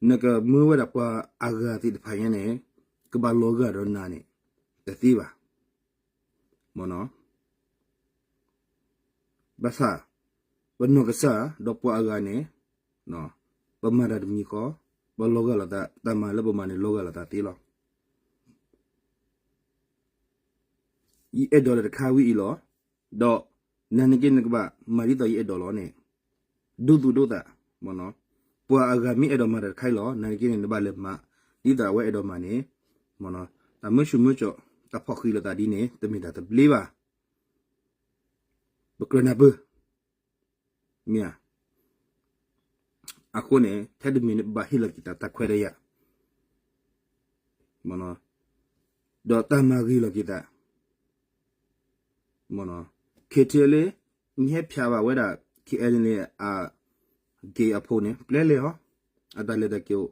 နကမၢဝဲဒၣ်ပှၤအဂၤသ့ၣ်တဖၣ်ညါန့ၣ် ကဘၣ်လီၤဂာ်ဒီးနၤန့ၣ် တသ့ဘၣ်. ဘၣ်ဆၣ် ပနီၢ်ကစၢ်ဒီးပှၤအဂၤန့ၣ် ပမၤတၢ်တမံၤဃီ, ပလီၤဂာ်လိာ်သး, တၢ်မၤလၢပမၤန့ၣ်လီၤဂာ်လိာ်သးသ့လီၤ. ယအဲၣ်ဒိးတၢ်တခါဝံၤအံၤလီၤ. ဒီးနၤန့ၣ်က့ နကဘၣ်မၤဒ်သိးယအဲၣ်ဒိးလီၤန့ၣ်, ဒိသူၣ်ဒိသး, ပှၤအဂၤမ့ၢ်အဲၣ်ဒိးမၤတၢ်တခါအံၤလီၤ, နၤန့ၣ်က့န့ၣ် နဘၣ်လဲၤမၤ ဒ်သိးအဝဲအဲၣ်ဒိးမၤန့ၣ်, တၢ်မၢဆူၣ်မၢကၠီၣ် တၢ်ဖီၣ်ဃံးလိာ်သးဒ်န့ၣ် တမ့ၢ်တၢ်သဘျ့ဘၣ်. ပကြၢးနၢ်ပၢၢ် မ့ၢ်ဧါ. အဃိန့ၣ် ထဲတမံၤန့ၣ် ပဘၣ်ဟ့ၣ်လီၤက့ၤတၢ် တၢ်ခွဲးတၢ်ယာ်, ဒီးတၢ်မၤဂ့ၤလီၤက့ၤသး, ခဲထံလၢ မ့ၢ်ဟဲဖျါဘၣ်ဝဲဒၣ် KNLA အ gate အဖိန့ၣ် ပျဲလဲၤဟီ, အတၢ်လဲၤတၢ်က့ၤအိၣ်,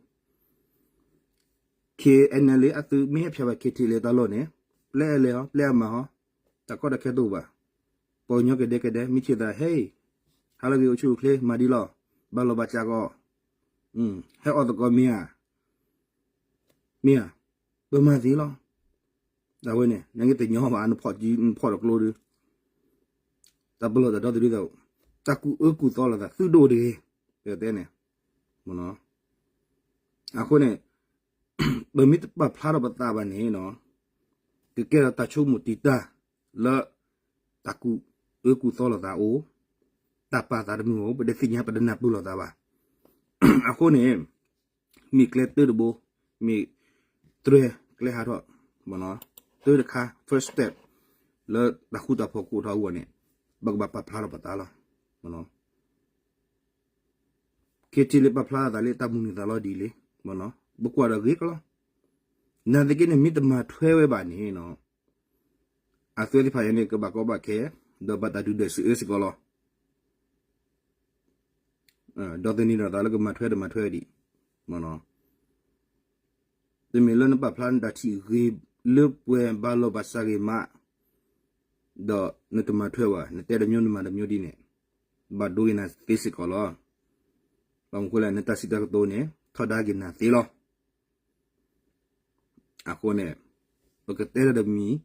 KNLA အသုးမ့ၢ်ဟဲဖျါဘၣ် ခဲထံလၢတၢ်လီၢ်န့ၣ် ပျဲလဲၤဟီ, ပျဲအမၤဟီ, တၢ်ကီတၢ်ခဲတအိၣ်ဘၣ်. ပှၤကညီကဒဲကဒဲ မ့ၢ်ဆ့ၣ်သး ဟဲ, ဟးလီၤက့ၤအိၣ်ဆူၣ်အိၣ်ချ့ မၤဒ်လီၤ, ဘၣ်လီၤဘၣ်စးကီး, ဟဲအီၣ်သကိးမ့ၢ်ဧါ, မ့ၢ်ဧါ, ပမၤသ့လီၤ. အဝဲန့ၣ် နက့တညီဘၣ် နဖီၣ်ကံ နဖီၣ်တကျိဒုး, တၢ်ပလီၢ်တၢ်ဒီသဒုးသး, တၢ်ကူၣ်အၢကူၣ်သီလိာ်သး သုဒိၣ်တဂ့ၤ, ပတဲန့ၣ်, အဃိန့ၣ်, ပမ့ၢ်တပာ်ဖျါထီၣ်ပသးဘၣ်န့ၣ်နီၤ, ကကဲထီၣ်တၢ်ဆိကမိၣ်တံာ်တာ်လၢ တၢ်ကူၣ်အၢကူၣ်သီလိာ်သးအိၣ်, တၢ်ပာ်သးတမုာ်အိၣ်, ပတသ့ၣ်ညါ ပတနၢ်ပၢၢ်လိာ်သးဘၣ်. အဃိန့ၣ် မ့ၢ်ကျဲတၢတဘိ, မ့ၢ်တြဲၤကျဲဟးထီၣ်, တၢတခါ first step လၢတၢ်ဃူတၢ်ဖိးကအိၣ်ထီၣ်အဂီၢ်န့ၣ် ပကဘၣ်ပာ်ဖျါထီၣ်ပသးလီၤ. ခ့ထံလ့ပာ်ဖျါအသးလၢတၢ်မုၢ်နံၤသးလီၤဒ်လဲၣ်, ပကွၢ်ဒီးဂ့ၤကလီၤ. နာ်သက့န့ၣ် မ့ၢ်တမၤထွဲဝဲဘၣ်န့ၣ်နီၤ, အသုဝဲသ့ၣ်တဖၣ်ညါန့ၣ် ကဘၣ်ကီဘၣ်ခဲ, ဒီးဘၣ်တၢ်ဒုၣ်ဒွဲၣ်စံးအၢစ့ၢ်ကီးလီၤ. ဒီးသန့ၤဒီးသးလၢကမၤထွဲတမၤထွဲဒံး, တမ့ၢ်လၢနပာ်ဖျါနတၢ်ထံၣ်ဂ့ၤလၢပှဲၤဘၣ်လီၤဘၣ်စးဂ့ၤမး, ဒီးနတမၤထွဲဘၣ်, နတဲတမျိုးနမၤတမျိုးဒ်န့ၣ်, ဘၣ်ဒိက့ၤနၤသ့စ့ၢ်ကီးလီၤ. ဘၣ်မနုၤဃိလဲၣ် နတၢ်စံးတၢ်ကတိၤန့ၣ် ထီဒါက့ၤနၤသ့လီၤ. အဃိန့ၣ် ပကတဲတၢ်တမံၤ,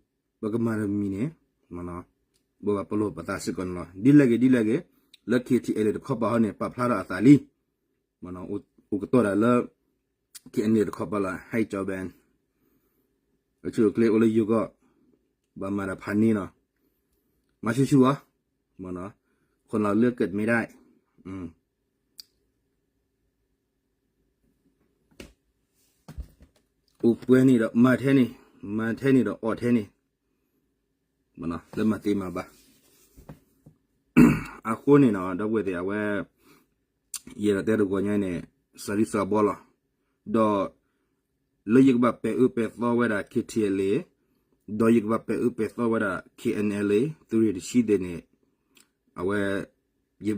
ပကမၤတမံၤန့ၣ်, ပဘၣ်ပလီၢ်ပသးစ့ၢ်ကီးန့ၣ်လီၤ. ဒ်လဲၣ်ဂ့ၤဒ်လဲၣ်ဂ့ၤ, လၢ K T L A တခီပၤဟီန့ၣ် ပာ်ဖျါထီၣ်အသးလံ, အိၣ်ကတီၢ်ဒၣ်လၢ K N A တခီပၤလီၤ, ဟဲကၠီဘဲၣ်, အဆူၣ်အချ့အိၣ်လၢယိၤကီၢ်, ဘၣ်မၤတၢ်ဖးန့ၢ်နီၤ, မၤဆူၣ်ဆူၣ်အီၤ, ခိၣ်လီၤလၢကတမ့ၢ်ဒၣ် အိၣ်ပှဲၤန့ၣ်ဒီးမၤထဲန့ၣ်, မၤထဲန့ၣ်ဒီးအီၣ်ထဲန့ၣ်, လၢမၤသ့မၤဘၣ်. အဃိန့ၣ်နီၤ ဒီပုၢ်ဝဲၢ်သ့ၣ် အဝဲ ယအဲၣ်ဒိးတဲတဂီၤညါန့ၣ် စၤရံစၤဘီလီၤ. ဒီး လၢယကဘၣ်ပဲာ်အၢပဲာ်သီဝဲဒၣ် K T L A, ဒီးယကဘၣ်ပဲာ်အၢပဲာ်သီဝဲဒၣ် K N L A သုးရ့ၣ်တဆံသ့ၣ်န့ၣ်, အဝဲ ယ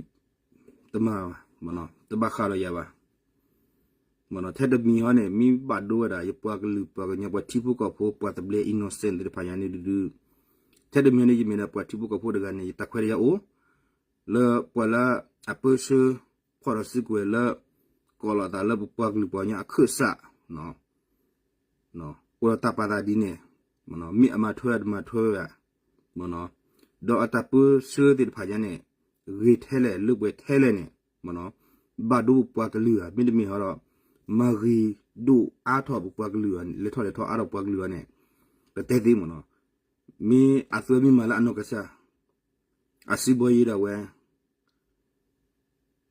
တမၤဘၣ်, တဘၣ်ဃးဒီးယၤဘၣ်. ထဲတမံၤဟီန့ၣ် မ့ၢ်ဘၣ်ဒိဝဲဒၣ် ယပှၤကလုာ်ပှၤကညီ ပှၤထံဖိကီၢ်ဖိ ပှၤသဘျ့ innocent သ့ၣ်တဖၣ်ညါန့ၣ်ဒုး, ထဲတမံၤန့ၣ် ယမ့ၢ်ဒၣ်ပှၤထံဖိကီၢ်ဖိတဂၤန့ၣ် ယတၢ်ခွဲးတၢ်ယာ်အိၣ် လၢပှၤလၢအပၢဆှၢ ဖီၣ်ဒီးစုကဝဲၤလၢ ကိးလီၤသးလၢပပှၤကလုာ်ပှၤကညီအခၢၣ်စး အိၣ်ဒီးတၢ်ပာ်သးဒ်န့ၣ်, မ့ၢ်အမၤထွဲတမၤထွဲဝဲဘၣ်, ဒီးအတၢ်ပၢဆှၢသ့ၣ်တဖၣ်ညါန့ၣ် ဂ့ၤထဲလဲၣ် လၢပှဲၤထဲလဲၣ်န့ၣ်, ဘၣ်ဒိပပှၤကလုာ်ဧါ, မ့တမ့ၢ်ဟီဒီး မၤဂ့ၤဒိၣ်အါထီၣ်ပပှၤကလုာ်ဧါ, လဲၤထီၣ်လဲၤထီအါထီၣ်ပှၤကလုာ်ဧါန့ၣ် ပတဲသ့မ့ၢ်နီၤ. မ့ၢ်အသုမ့ၢ်မၤလၢအနီၢ်ကစၢ် အစံးဘီယ့ဒီးဝဲ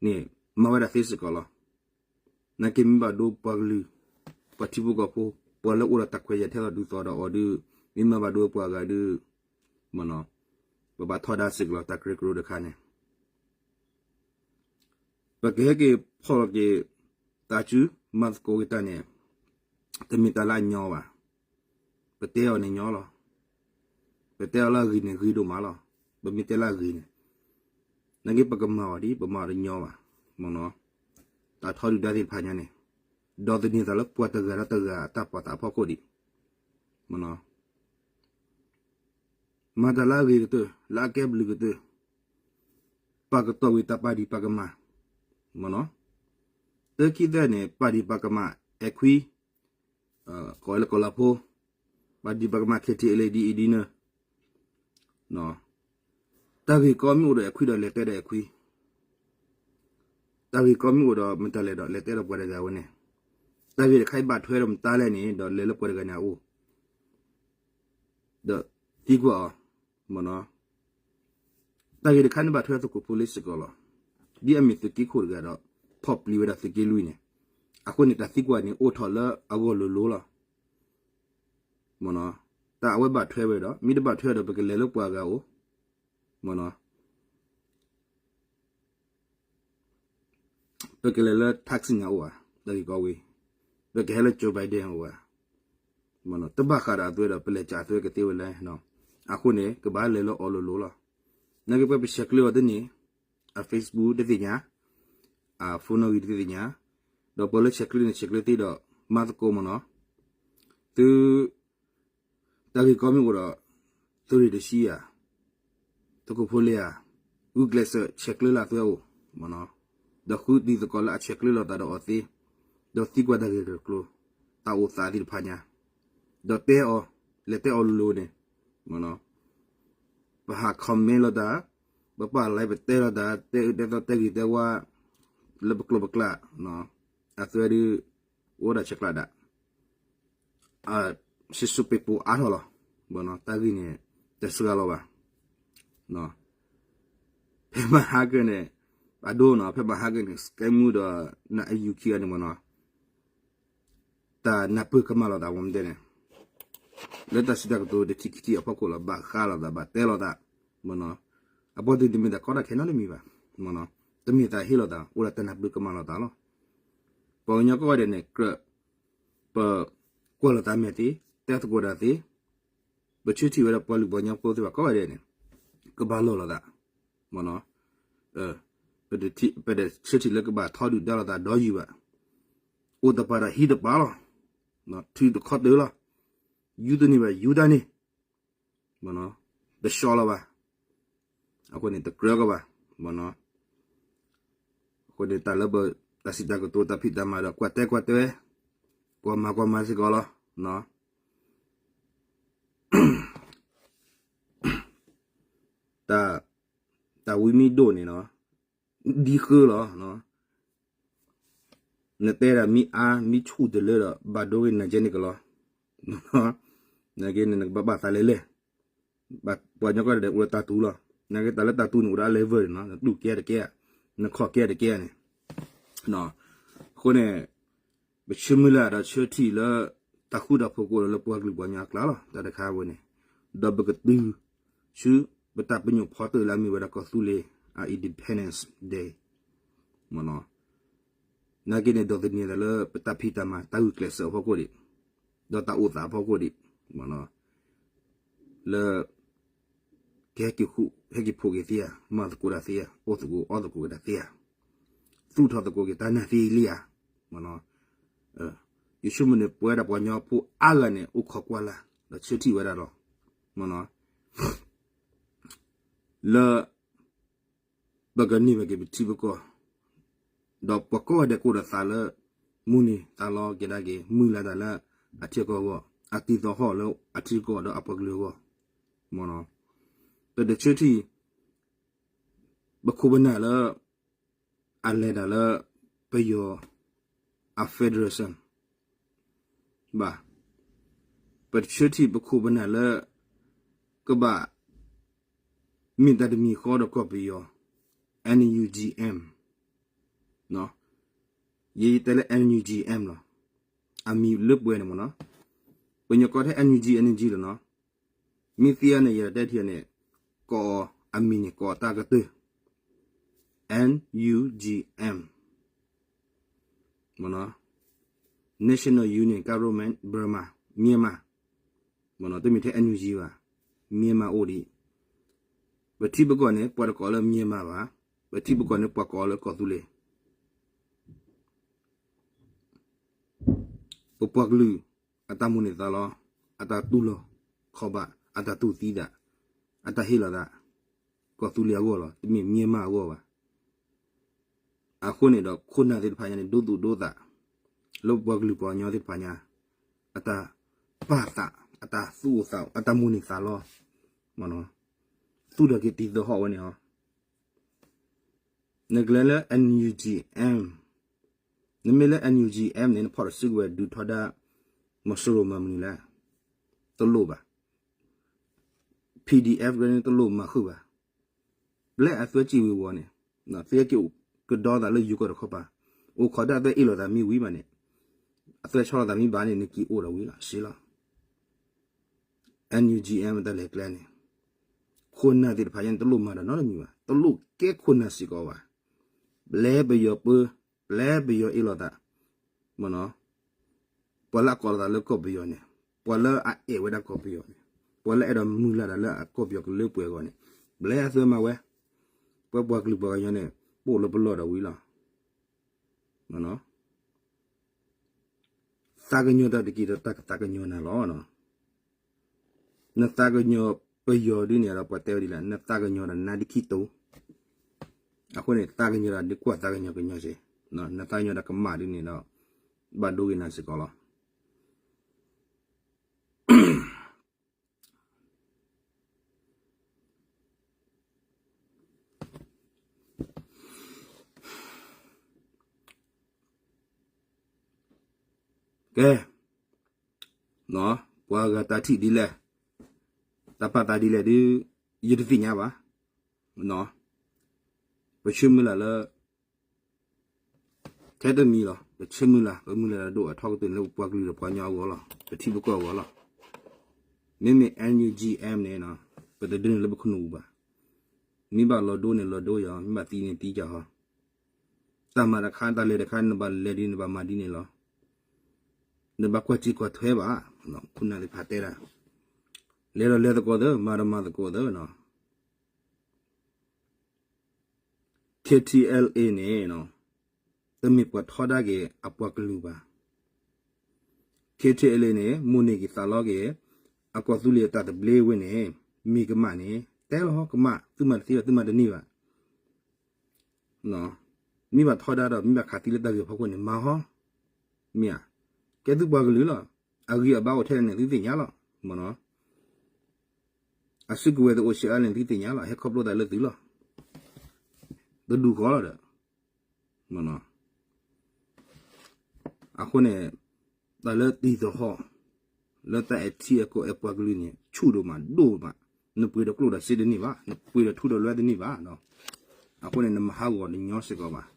န့ၣ် မၤဝဲဒၣ်သ့စ့ၢ်ကီးလီၤ. နာ်က့မ့ၢ်ဘၣ်ဒိပှၤကလုာ်, ပှၤထံဖိကီၢ်ဖိ, ပှၤလၢအိၣ်ဒီးတၢ်ခွဲးယာ်ထဲသိးဒ်သိးဒီးအီၤဒုး, မ့ၢ်မၤဘၣ်ဒိပှၤဂၤဒုး, မ့ၢ်နီၤ, ပဘၣ်ထီဒါစ့ၢ်ကီးလီၤ တၢ်ကရၢကရိတခါန့ၣ် ပကဟဲက့ၤဖီၣ်လီၤက့ၤ တၢ်စု မၤသကိးက့ၤတၢ်န့ၣ် တမ့ၢ်တၢ်လၢအညီဘၣ်. ပတဲအီၤန့ၣ်ညီလီၤ. ပတဲအီၤလၢအဂ့ၤန့ၣ်ဂ့ၤဒိၣ်မးလီၤ. ပမ့ၢ်တဲလၢအဂ့ၤန့ၣ်, နာ်က့ပကမၤအီၤဒ် ပမၤအီၤတညီဘၣ်. မ့ၢ်နီၤ, တၢ်ထီဒုၣ်ဒါသ့ၣ်တဖၣ်ညါန့ၣ်, ဒီးသန့ၤသးလၢပှၤတဂၤဒီးတဂၤအတၢ်ပာ်သးအဖီခိၣ်ဒံး, မ့ၢ်နီၤ မၤတၢ်လၢအဂ့ၤကတၢၢ်, လၢအကဲဘျုးကတၢၢ်, ပာ်ကတီၢ်ဝံၤတၢ်ပာ်ဒံးပာ်ကမၣ်, မ့ၢ်နီၤ, တခံသၢန့ၣ် ပာ်ဒံးပာ်ကမၣ် အဲၣ်ခွံ, ကိးလၢကီၢ်လၤဖိ, ပာ်ဒံးပာ်ကမၣ် ခဲထံအလံဒ်အံၤဒ်နၢၤ တၢ်ဂ့ၢ်ကီမ့ၢ်အိၣ်ဒီးအဲၣ်ခွံဒီးလဲၤတဲဒီးအဲၣ်ခွံ, တၢ်ဂ့ၢ်ကီမ့ၢ်အိၣ်ဒီးမတၤလဲၣ်ဒီးလဲၤတဲဒီးပှၤတဂၤဝဲန့ၣ်, တၢ်ဂ့ၢ်တခါအံၤဘၣ်ထွဲဒီးမတၤလဲၣ်န့ၣ် ဒီးလဲၤလၢပှၤတဂၤန့ၣ်အအိၣ်, ဒီးသံကွၢ်အီၤ, မ့ၢ်နီၤ, တၢ်ဂ့ၢ်တခါန့ၣ်ဘၣ်ထွဲသုးခိၣ်ဖိလ့စ့ၢ်ကီးလီၤ. ဒ်အမ့ၢ်သုးက့ခိၣ်တဂၤဒီး ဖီၣ်ပျံၤဝဲဒၣ်သုးက့လွံၢ်န့ၣ်, အဃိန့ၣ် တၢ်သံကွၢ်န့ၣ်အိၣ်ထီၣ်လၢအဂီၢ်လိၤလိၤလီၤ. မ့ၢ်နီၤ, တၢ်အဝဲဘၣ်ထွဲဝဲဒီး မ့ၢ်တဘၣ်ထွဲဒီး ပကလဲၤလၢပှၤဂၤအိၣ်, မ့ၢ်နီၤ ပကလဲၤလၢ Thaksin အအိၣ်ဧါ, တၢ်ဂ့ၢ်ကီဝံၤ, ပကဟဲလၢ Joe Biden အအိၣ်ဧါ, တဘၣ်ဃးဒီးအသုဝဲဒီး ပလဲၤစးအသုဝဲကသ့ဝဲလဲၣ်. အဃိန့ၣ် ကဘၣ်လဲၤလၢအီၤလိၤလိၤလီၤ. နာ်က့ပှၤပဆဲးကျၢအီၤတန့ၢ်, အ Facebook တသ့ၣ်ညါ, အ phone နီၣ်ဂံၢ်တသ့ၣ်ညါ, ဒီးပှၤလၢဆဲးကျၢန့ၣ် ဆဲးကျၢသ့ဒီး မၤသကိးမ့ၢ်နီၤ, သု တၢ်ဂ့ၢ်ကီမ့ၢ်အိၣ်ဒီး သုးရ့ၣ်တဆံဧါ, သုးခိၣ်ဖိလ့ဧါ, ဂုာ်ကျဲးစၢးဆဲးကျၢလၢအသုဝဲအိၣ်, မ့ၢ်နီၤ, ဒီးဃုတံၤသကိးလၢအဆဲးကျၢလိာ်သးဒီးအီၤသ့, ဒီးသံကွၢ်တၢ်ဂ့ၢ်တကျိၤ, တၢ်အိၣ်သးသ့ၣ်တဖၣ်ညါ, ဒီးတဲအီၤ, လဲၤတဲအီၤလိၤလိၤန့ၣ်, မ့ၢ်နီၤ, ပဟး comment လိာ်သး, ပပာ် like ပတဲလိာ်သး, တဲအၢတဲသီတဲဂ့ၤတဲဝါ, လၢပကျိာ်ပကျဲ, အသုဝဲဒုး အိၣ်ဒၣ်ဆဲးကျိးဒၣ် စံၣ်စိၤပ့းပိၤအါထီၣ်လီၤ. တၢ်ဂ့ၢ်န့ၣ် တစှၤလီၤဘၣ်. ဖဲမဟါကၢန့ၣ် အဒိနီၤ ဖဲမဟါကၢန့ၣ် စကဲမူဒီး နအယူခံဂၤန့ၣ်မ့ၢ်နီၤ တၢ်နၢ်ပၢၢ်ကမၣ်လိာ်သး ဝဲမ့ၢ်တဲန့ၣ် လၢတၢ်စံးတၢ်ကတိၤတထံၣ်ခံထံၣ်အဖီခိၣ်လီၤ. ဘၣ်ဃးလိာ်သး ဘၣ်တဲလိာ်သး မ့ၢ်နီၤ အပှၤတမ့ၢ်တၢ်ကီတၢ်ခဲနီတမံၤဘၣ်. မ့ၢ်နီၤ တမ့ၢ်တၢ်ဟ့ၣ်လိာ်သး အိၣ်ဒီးတၢ်နၢ်ပၢၢ်ကမၣ်လိာ်သးလီၤ. ပှၤကညီကိးဂၤဒဲးန့ၣ် ကြၢး ပကွၢ်လိာ်သးမဲာ်သ့, တဲသကိးတၢ်သ့, ပဆၢထံၣ်ဝဲဒၣ်ပှၤလုၢ်ပှၤကညီဖိသ့ၣ်တဖၣ်ကိးဂၤဒဲးန့ၣ် ကဘၣ်လီၢ်လိာ်သး, မ့ၢ်နီၤ, ပတဆၢထံၣ်လၢကဘၣ်ထီဒုၣ်ဒါလိာ်သးဒီးယုၢ်ဘၣ်, အိၣ်တပၤဒီးဟံးတပၤလီၤ, ထုးတခီတၢၢ်လီၤ, ယူတန့ၢ်ဘၣ်ယူတၢ်န့ၣ် မ့ၢ်နီၤ, တဆှီလီၤဘၣ်, အဃိန့ၣ် တကြၢးကီးဘၣ်, မ့ၢ်နီၤ, အဃိန့ၣ် တၢ်လၢပတၢ်စံးတၢ်ကတိၤတၢ်ဖံးတၢ်မၤဒီး ကွၢ်တဲကွၢ်တဲ, ကွၢ်မၤကွၢ်မၤစ့ၢ်ကီးလီၤ, တၢ်ဝံမ့ၢ်ဒိၣ်န့ၣ်နီၤ, ဒ်ဃၢလီၤ, နတဲဒၣ်မ့ၢ်အါမ့ၢ်ဆူၣ်တလၢဒီး ဘၣ်ဒိဂ့ၤနၤကဲန့ၣ်ကလီၤ, နကဲန့ၣ် နကဘၣ်ဘၣ်သးလဲၣ်လဲၣ်, ပှၤကညီကိးဂၤဒဲးအိၣ်ဒီးတၢ်တူၢ်လီၤ, နကဲတၢ်လၢတၢ်တူၢ်န့ၣ် အိၣ်ဒီးအ level န့ၣ်နီၤ, နတူၢ်ကဲတကဲ, နခီၣ်ကဲတကဲန့ၣ်, အဃိန့ၣ် ပဆၢမုၢ်လၢ်ဒီးဆၢထံၣ်လၢ တၢ်ဃူတၢ်ဖိးကအိၣ်ဒီးလၢပှၤကလုာ်ပှၤကညီအကျါလီၤ, တၢ်တခါဝဲန့ၣ်, ဒီးပကတုၤဆူ ပတၢ်ပညိၣ်ဖီတၢၣ်လၢအမ့ၢ်ဝဲဒၣ်ကီၢ်သူလ့ၤ အ Independence Day မ့ၢ်နီၤ, နာ်က့န့ၣ် ဒိးသန့ၤသးလၢပတၢ်ဖံးတၢ်မၤ တၢ်ဂုာ်ကျဲးစၢးအဖီခိၣ်ဒံး, ဒီးတၢ်အိၣ်သးအဖီခိၣ်ဒံး, မ့ၢ်နီၤ, လၢ ကဟဲက့ၤဃူ ဟဲက့ၤဖိးက့ၤသ့ဧါ, မၤသကိးတၢ်သ့ဧါ, အိၣ်သကိးအီၣ်သကိးက့ၤတၢ်သ့ဧါ, သူၣ်ထီၣ်သကိးက့ၤတၢ်နာ်သ့လံဧါ, မ့ၢ်နီၤ, ယဆိကမိၣ်န့ၣ် ပဝဲဒၣ်ပှၤကညီဖိအါဂၤန့ၣ် အိၣ်ခိးကွၢ်လၢ် ဒီးဆၢထံၣ်ဝဲဒၣ်လီၤ, မ့ၢ်နီၤ, လၢ ပကန့ၢ်ဘၣ်က့ၤပထံပကီၢ်, ဒီးပှၤကိးဂၤဒဲးကအိၣ်ဒီးသးလၢ မုၢ်နံၤသးလီက့ၤဒၣ်က့ၤ မုၢ်လၢ်တၢ်လၢအထံအကီၢ်အဂီၢ်, အတံၤသဟီၣ်လၢအထံအကီၢ်ဒီးအပှၤကလုာ်အဂီၢ်, မ့ၢ်နီၤ, ပတဆၢထံၣ် ပခိၣ်ပနၢ်လၢ အလဲၤတၢ်လၢ ပယီၤ အ federation ဘၣ်, ပတဆၢထံၣ်ပခိၣ်ပနၢ်လၢ ကဘၣ် မ့ၢ်တၢ်တမံၤဃီဒီးကီၢ်ပယီၤ NUG M, ယ ယတဲလၢ NUG M လီၤ, အမံၤလၢပှဲၤန့ၣ်မ့ၢ်နီၤ, ပညီကိးထဲ NUG NUG လီၤနီၤ, မ့ၢ်သ့အီၤန့ၣ် ယတဲထံၣ်အီၤန့ၣ် ကိးအီၤအမံၤန့ၣ် ကိးအီၤတၢ်ကတၢၢ် NUG M, မ့ၢ်နီၤ, National Union Government Burma Myanmar, မ့ၢ်နီၤ, တမ့ၢ်ထဲ NUG ဘၣ်, Myanmar အိၣ်ဒံး, ပထံပကီၢ်န့ၣ် ပှၤတကိးလၢ Myanmar ဘၣ်, ပထံပကီၢ်န့ၣ် ပှၤကိးလၢကီၢ်သူလ့ၤ ပပှၤကလုာ် အတၢ်မိၣ်န့ၢ်သးလီ, အတၢ်တူၢ်လိာ်ခီၣ်ဘၣ်, အတၢ်တူၢ်သံဒၣ်, အတၢ်ဟ့ၣ်လီၤသး ကီၢ်သူလ့ၤအဂီၢ်လီၤ, တမ့ၢ် Myanmar အဂီၢ်ဘၣ်. အဃိန့ၣ်ဒီး ခိၣ်နၢ်သ့ၣ်တဖၣ်ညါန့ၣ် ဒိသူၣ်ဒိသး လၢပပှၤကလုာ်ပှၤကညီသ့ၣ်တဖၣ်ညါ အတၢ်ပာ်သး, အတၢ်သူၣ်အိၣ်သးအိၣ်, အတၢ်မိၣ်န့ၢ်သးလီ, မ့ၢ်နီၤ, သူၣ်ထီၣ်က့ၤတံၤသဟီၣ်ဝဲန့ၣ်ဟီ နကလဲၤလၢ NUG M, နမ့ၢ်လၢ NUG M န့ၣ် နဖီၣ်တစုကဝဲၤဒုးထီဒါ မီၤစိရိၤမၤမနုၤလဲၣ်, တလိၣ်ဘၣ်. PDF လၢန့ၣ်တလိၣ်မၤဃုာ်ဘၣ်. ပျဲအသွဲၣ်ကံၣ်ဝ့ၤဝီၤန့ၣ်, သုက့ၤကဒီသးလၢယိၤကီၢ်တခီပၤ, အိၣ်ခိးဒၣ်အသွဲၣ်အ့ၣ်လိာ်သးမ့ၢ်ဝံၤဘၣ်န့ၣ်, အသွဲၣ်ဆီလိာ်သးမ့ၢ်ဘၣ်န့ၣ် နက့ၤအိၣ်ဒီးဝံၤလီၤ, စ့လီၤ. NUG M တၢ်လဲၤကျဲန့ၣ် ခိၣ်နၢ်သ့ၣ်တဖၣ်ညါန့ၣ် တလိၣ်မၤဒီးနီတမံၤဘၣ်, တလိၣ်ကဲခိၣ်နၢ်စ့ၢ်ကီးဘၣ်. ပျဲပယီၤပၢ, ပျဲပယီၤအ့ၣ်လိာ်သး, မ့ၢ်နီၤ, ပှၤလၢအကိးလိာ်သးလၢကီၢ်ပယီၤန့ၣ်, ပှၤလၢအအဲၣ်ဝဲဒၣ်ကီၢ်ပယီၤန့ၣ်, ပှၤလၢအဲၣ်ဒိးမုၢ်လၢ်တၢ်လၢအကီၢ်ပယီၤကလၢပှဲၤအဂီၢ်န့ၣ်, ပျဲအသွဲမၤဝဲ, ပှၤပှၤကလုာ်ပှၤကညီန့ၣ် ပအိၣ်လၢပလီၢ်ဒီးဝံၤလီၤ. သးကညီၤတၢ်တက့ၢ်ဒီးတၢ်ကသးကညီၤနၤလီၤ. နသးကညီၤပယီၤဒ်န့ၣ်ဒီး ပှၤတဲဝဲဒ်လဲၣ်, နသးကညီၤဒီးနါဒ်ခံတိၤ, အဃိန့ၣ် သးကညီၤဒီးဒ်ကွၢ်သးကညီၤကညီၤစ့ၢ်, နသးကညီၤဒီးကမၣ်ဒ်န့ၣ်ဒီး ဘၣ်ဒိဂ့ၤနၤစ့ၢ်ကီးလီၤ. ကဲ, ပှၤဂၤတၢ်ထံၣ်ဒ်လဲၣ်, တၢ်ပာ်သးဒ်လဲၣ်ဒီး ယတသ့ၣ်ညါဘၣ်. ပဆၢမုၢ်လၢ်လၢ ထဲတမံၤလီၤ, ပဆၢမုၢ်လၢ် ပမုၢ်လၢ်လၢဒိၣ်အထီကတၢၢ်န့ၣ်လၢပပှၤကလုာ်ဒီးပှၤကညီအဂီၢ်လီၤ, ပထံပကီၢ်အဂီၢ်လီၤ. မ့မ့ၢ် NUG M န့ၣ် ပတဒုးန့ၢ်လၢပခနူၣ်ပူၤဘၣ်. မ့ၢ်ဘၣ်လီၤဒိန့ၣ်လီၤဒိယီၤ, မ့ၢ်ဘၣ်သံန့ၣ်သံကီးဟီ. တၢ်မၤတခါ တၢ်လဲၤတခါ နဘၣ်လဲၤဒ်န့ၣ် နဘၣ်မၤဒ်န့ၣ်လီၤ. နဘၣ်ကွၢ်စ့ၢ်ကွၢ်ထွဲဘၣ်, ခိၣ်နၢ်သ့ၣ်တဖၣ်တဲဒၣ်, လဲၤဒီးလဲၤသကိးသၢ, မၤဒီးမၤသကိးသၢနီၤ. KTLA န့ၣ် တမ့ၢ်ပှၤထီဒါက့ၤအပှၤကလုာ်ဘၣ်. KTLA န့ၣ် မိၣ်န့ၢ်က့ၤသးလီက့ၤ အကီၢ်သူလ့ၤအတၢ်သဘျ့ဝဲန့ၣ်, မ့ၢ်ကမၣ်န့ၣ် တဲလီၤဟီကမၣ်, သုမၤတသ့ဘၣ် သုမၤတန့ၢ်ဘၣ်. မ့ၢ်ဘၣ်ထီဒါဒီး မ့ၢ်ဘၣ်ခးသံလၢတၢ်ဂ့ၢ်အဖီခိၣ်န့ၣ် မၤဟီ, မ့ၢ်ဧါ, ကဲသုပှၤကလုာ်လီၤ. အဂံၢ်အဘါအိၣ်ထဲလဲၣ်န့ၣ် သုသ့ၣ်ညါလီၤ. အစုကဝဲၤတအိၣ်ဆံးအါလဲၣ်န့ၣ် သုသ့ၣ်ညါလီၤ, ဟဲခီဖျိသးလၢသုလီၤ. တဒူၣ်ဃီလီၤဒီး အဃိန့ၣ် တၢ်လၢတံၤသဟီၣ် လၢတၢ်အဲၣ်ထံအဲၣ်ကီၢ်အဲၣ်ပှၤကလုာ်န့ၣ် ဆူၣ်ဒိၣ်မးဒိၣ်မး, နပှ့ၤဒီးကျိၣ်ဒီးစ့တန့ၢ်ဘၣ်, နပှ့ၤဒီးထူဒီးလွဲတန့ၢ်ဘၣ်. အဃိန့ၣ် နမၤဟးဂီၤတညီစ့ၢ်ကီးဘၣ်.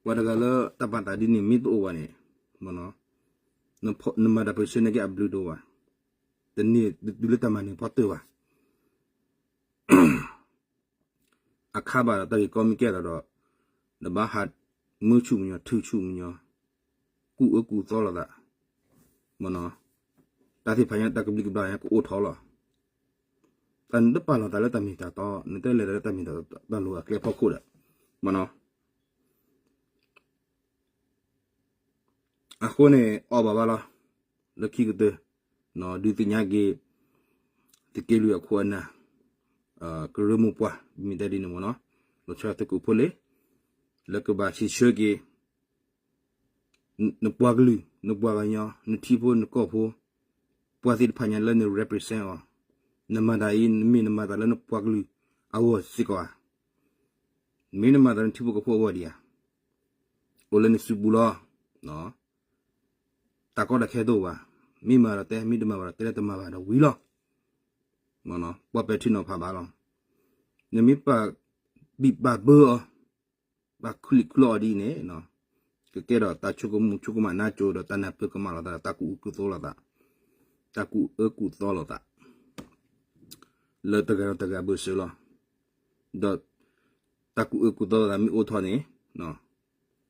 ပှၤတဂၤလၢတၢ်ပာ်သးဒ်န့ၣ်မ့ၢ်တအိၣ်ဘၣ်န့ၣ်, နမၤတၢ်ပၢၢ်ဆၢန့ၣ်က့အဘျုးဒိၣ်ဘၣ်, တန့ၢ်တုၤလၢတၢ်မၤနၢၤဖီတၢၢ်ဘၣ်. အခါဘၣ်ဒီးတၢ်ဂ့ၢ်ကီမ့ၢ်ကဲထီၣ်ဒီး နဘၣ်ဟးမၢဆူၣ်မညီ ထုးဆူၣ်မညီ, ကူၣ်အၢကူၣ်သီလိာ်သး, တၢ်သ့ၣ်တဖၣ်ညါ တၢ်ကဘျံးကဘျၣ်ညါကအိၣ်ထီၣ်လီၤ. တၢ်နတပာ်လီၤသးလၢတၢ်မ့ၢ်တၢ်တီ, နတလဲၤတၢ်လၢတၢ်မ့ၢ်တၢ်တီ တၢ်လိၤအကျဲဖီခိၣ်ဒီး အဃိန့ၣ် အီၣ်ဘၣ်ဘၣ်လီၤ. လၢခံကတၢၢ် ဒုးသ့ၣ်ညါက့ၤ သုးက့လွံၢ်အခိၣ်အနၢ် ကရၢမိၢ်ပှၢ် မ့ၢ်တဲဒ်န့ၣ်မ့ၢ်နီၤ, လီၤဆီသုးခိၣ်ဖိလ့ၣ် လၢကဘၣ်စံးဆၢက့ၤ နပှၤကလုာ် နပှၤကညီ နထံဖိနကီၢ်ဖိ ပှၤသ့ၣ်တဖၣ်ညါလၢန represent အီၤ, နမၤတၢ်အံၤ နမ့ၢ်နမၤတၢ်လၢနပှၤကလုာ်အဂီၢ်စ့ၢ်ကီးဧါ, မ့ၢ်နမၤတၢ်လၢနထံဖိကီၢ်ဖိအဂီၢ်ဒံးဧါ, အိၣ်လၢနစုပူၤလီၤ. တၢ်ကီတၢ်ခဲတအိၣ်ဘၣ်, မ့ၢ်မၤဒီးတဲ မ့ၢ်တမၤဘၣ်ဒီးတဲလၢတမၤဘၣ်ဒီးဝံၤလီၤ. ပှၤပဲာ်ထံနီၤဖးဘၣ်လီၤ. နမ့ၢ်ပာ်ဘံၣ်ပာ်ဘၢအီၤ, ပာ်ခုၣ်လံာ်ခုၣ်လီအီၤဒ်အံၤန့ၣ်, ကကဲဒီးတၢ်ဆိကမိၣ်ဆိကမးနါစိၤဒီးတၢ်နၢ်ပၢၢ်ကမၣ်လိာ်သးဒီးတၢ်ကူၣ်အၢကူၣ်သီလိာ်သး, တၢ်ကူၣ်အၢကူၣ်သီလိာ်သး လၢတဂၤဒီးတဂၤဘၢၣ်စၢၤလီၤ. ဒီးတၢ်ကူၣ်အၢကူၣ်သီလိာ်သးမ့ၢ်အိၣ်ထီၣ်န့ၣ်,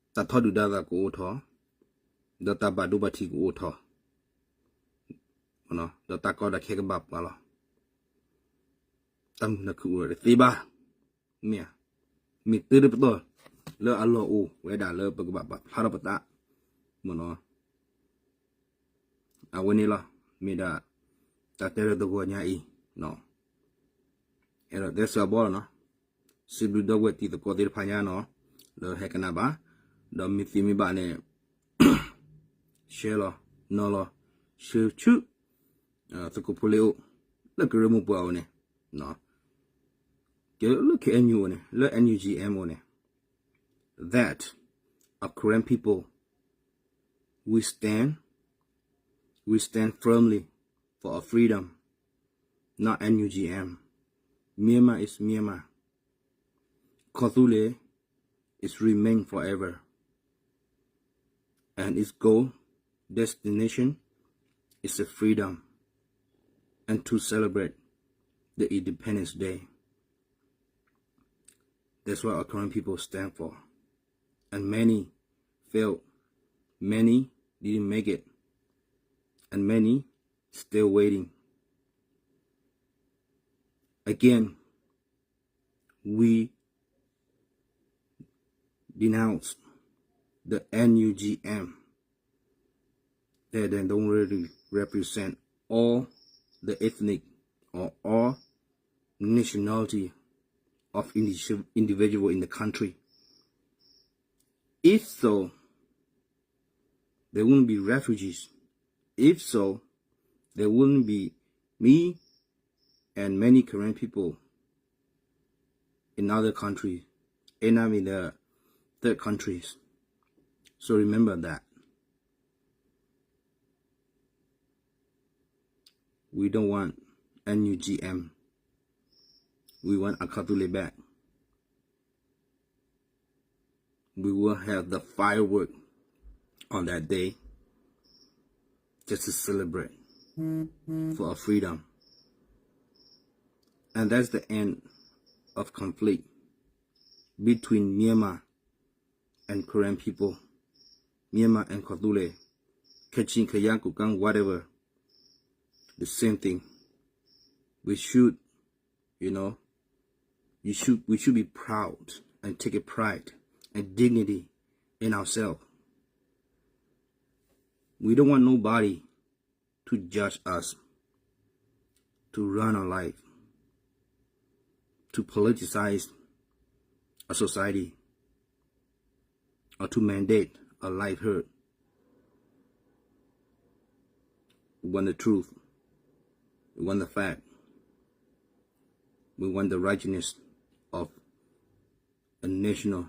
တၢ်ထီဒုၣ်ဒါသးကအိၣ်ထီၣ်, ဒီးတၢ်ဘၣ်ဒိဘၣ်ထံးကအိၣ်ထီၣ်, ဒီးတၢ်ကီတၢ်ခဲကဘၣ်ပှၤလီၤ. တၢ်မုာ်တၢ်ခုၣ်အိၣ်ဒီးတသ့ဘၣ်. မ့ၢ်ဧါ, မ့ၢ်တၢ်တပတီၢ်လၢအလီၢ်အိၣ်ဝဲဒၣ်လၢပကဘၣ်ပာ်ဖျါထီၣ်ပသး, မ့ၢ်နီၤ. အဝဲန့ၣ်လီၤ, မ့ၢ်ဒၣ်တၢ်တဲလၢတဂီၤညါအံၤ, အဲၣ်ဒိးတဲစှၤဘီလီၤနီၤ. စံးဘျုးဒီပုၢ်ဝဲၢ်တံၤသကိးသ့ၣ်တဖၣ်ညါနီၤ, လၢဟဲကနၣ်ဘၣ်, ဒီးမ့ၢ်သ့မ့ၢ်ဘၣ်န့ၣ် share လီၤ, နီၤလီၤ, share ဆူ သုးခိၣ်ဖိလ့အိၣ်, လၢကရၢမိၢ်ပှၢ်အိၣ်န့ၣ်, ကဲလၢ K N U အိၣ်န့ၣ်, လၢ N U G M အိၣ်န့ၣ်, that our Karen people, we stand, we stand firmly for our freedom, not N U G M. Myanmar is Myanmar. ကီၢ်သူလ့ၤ is remain forever, and its goal, destination is the freedom and to celebrate the Independence Day. That's what our Karen people stand for. And many failed, many didn't make it, and many still waiting. Again, we denounce the N U G M that they don't really represent all the ethnic or all nationality of indi- individual in the country. If so, there wouldn't be refugees. If so, there wouldn't be me and many Karen people in other countries, end up in the third countries. So remember that. We don't want N U G M. We want Akatule back. We will have the firework on that day just to celebrate for our freedom. And that's the end of conflict between Myanmar and Karen people, Myanmar and Kawthoolei, Kachin, Kayah, Kokang, whatever, the same thing. We should, you know, you should, we should be proud and take a pride and dignity in ourselves. We don't want nobody to judge us, to run our life, to politicize a society, or to mandate a livelihood. We want the truth. We want the fact. We want the righteousness of a national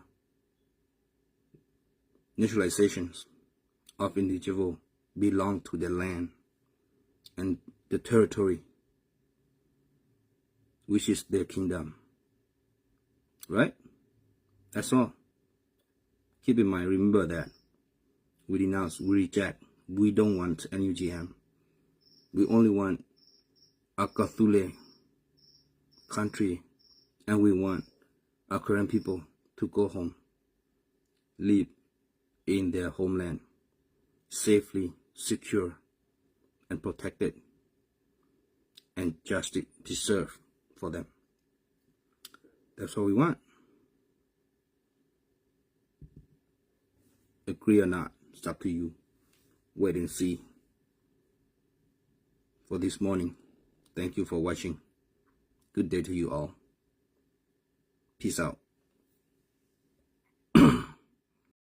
nationalizations of individual belong to the land and the territory, which is their kingdom. Right? That's all. Keep in mind, remember that. We denounce, we reject, we don't want N U G M. We only want a Kawthoolei country, and we want our Karen people to go home, live in their homeland, safely, secure, and protected, and justice deserved for them. That's what we want. Agree or not, it's up to you. Wait and see. For this morning, thank you for watching. Good day to you all. Peace out.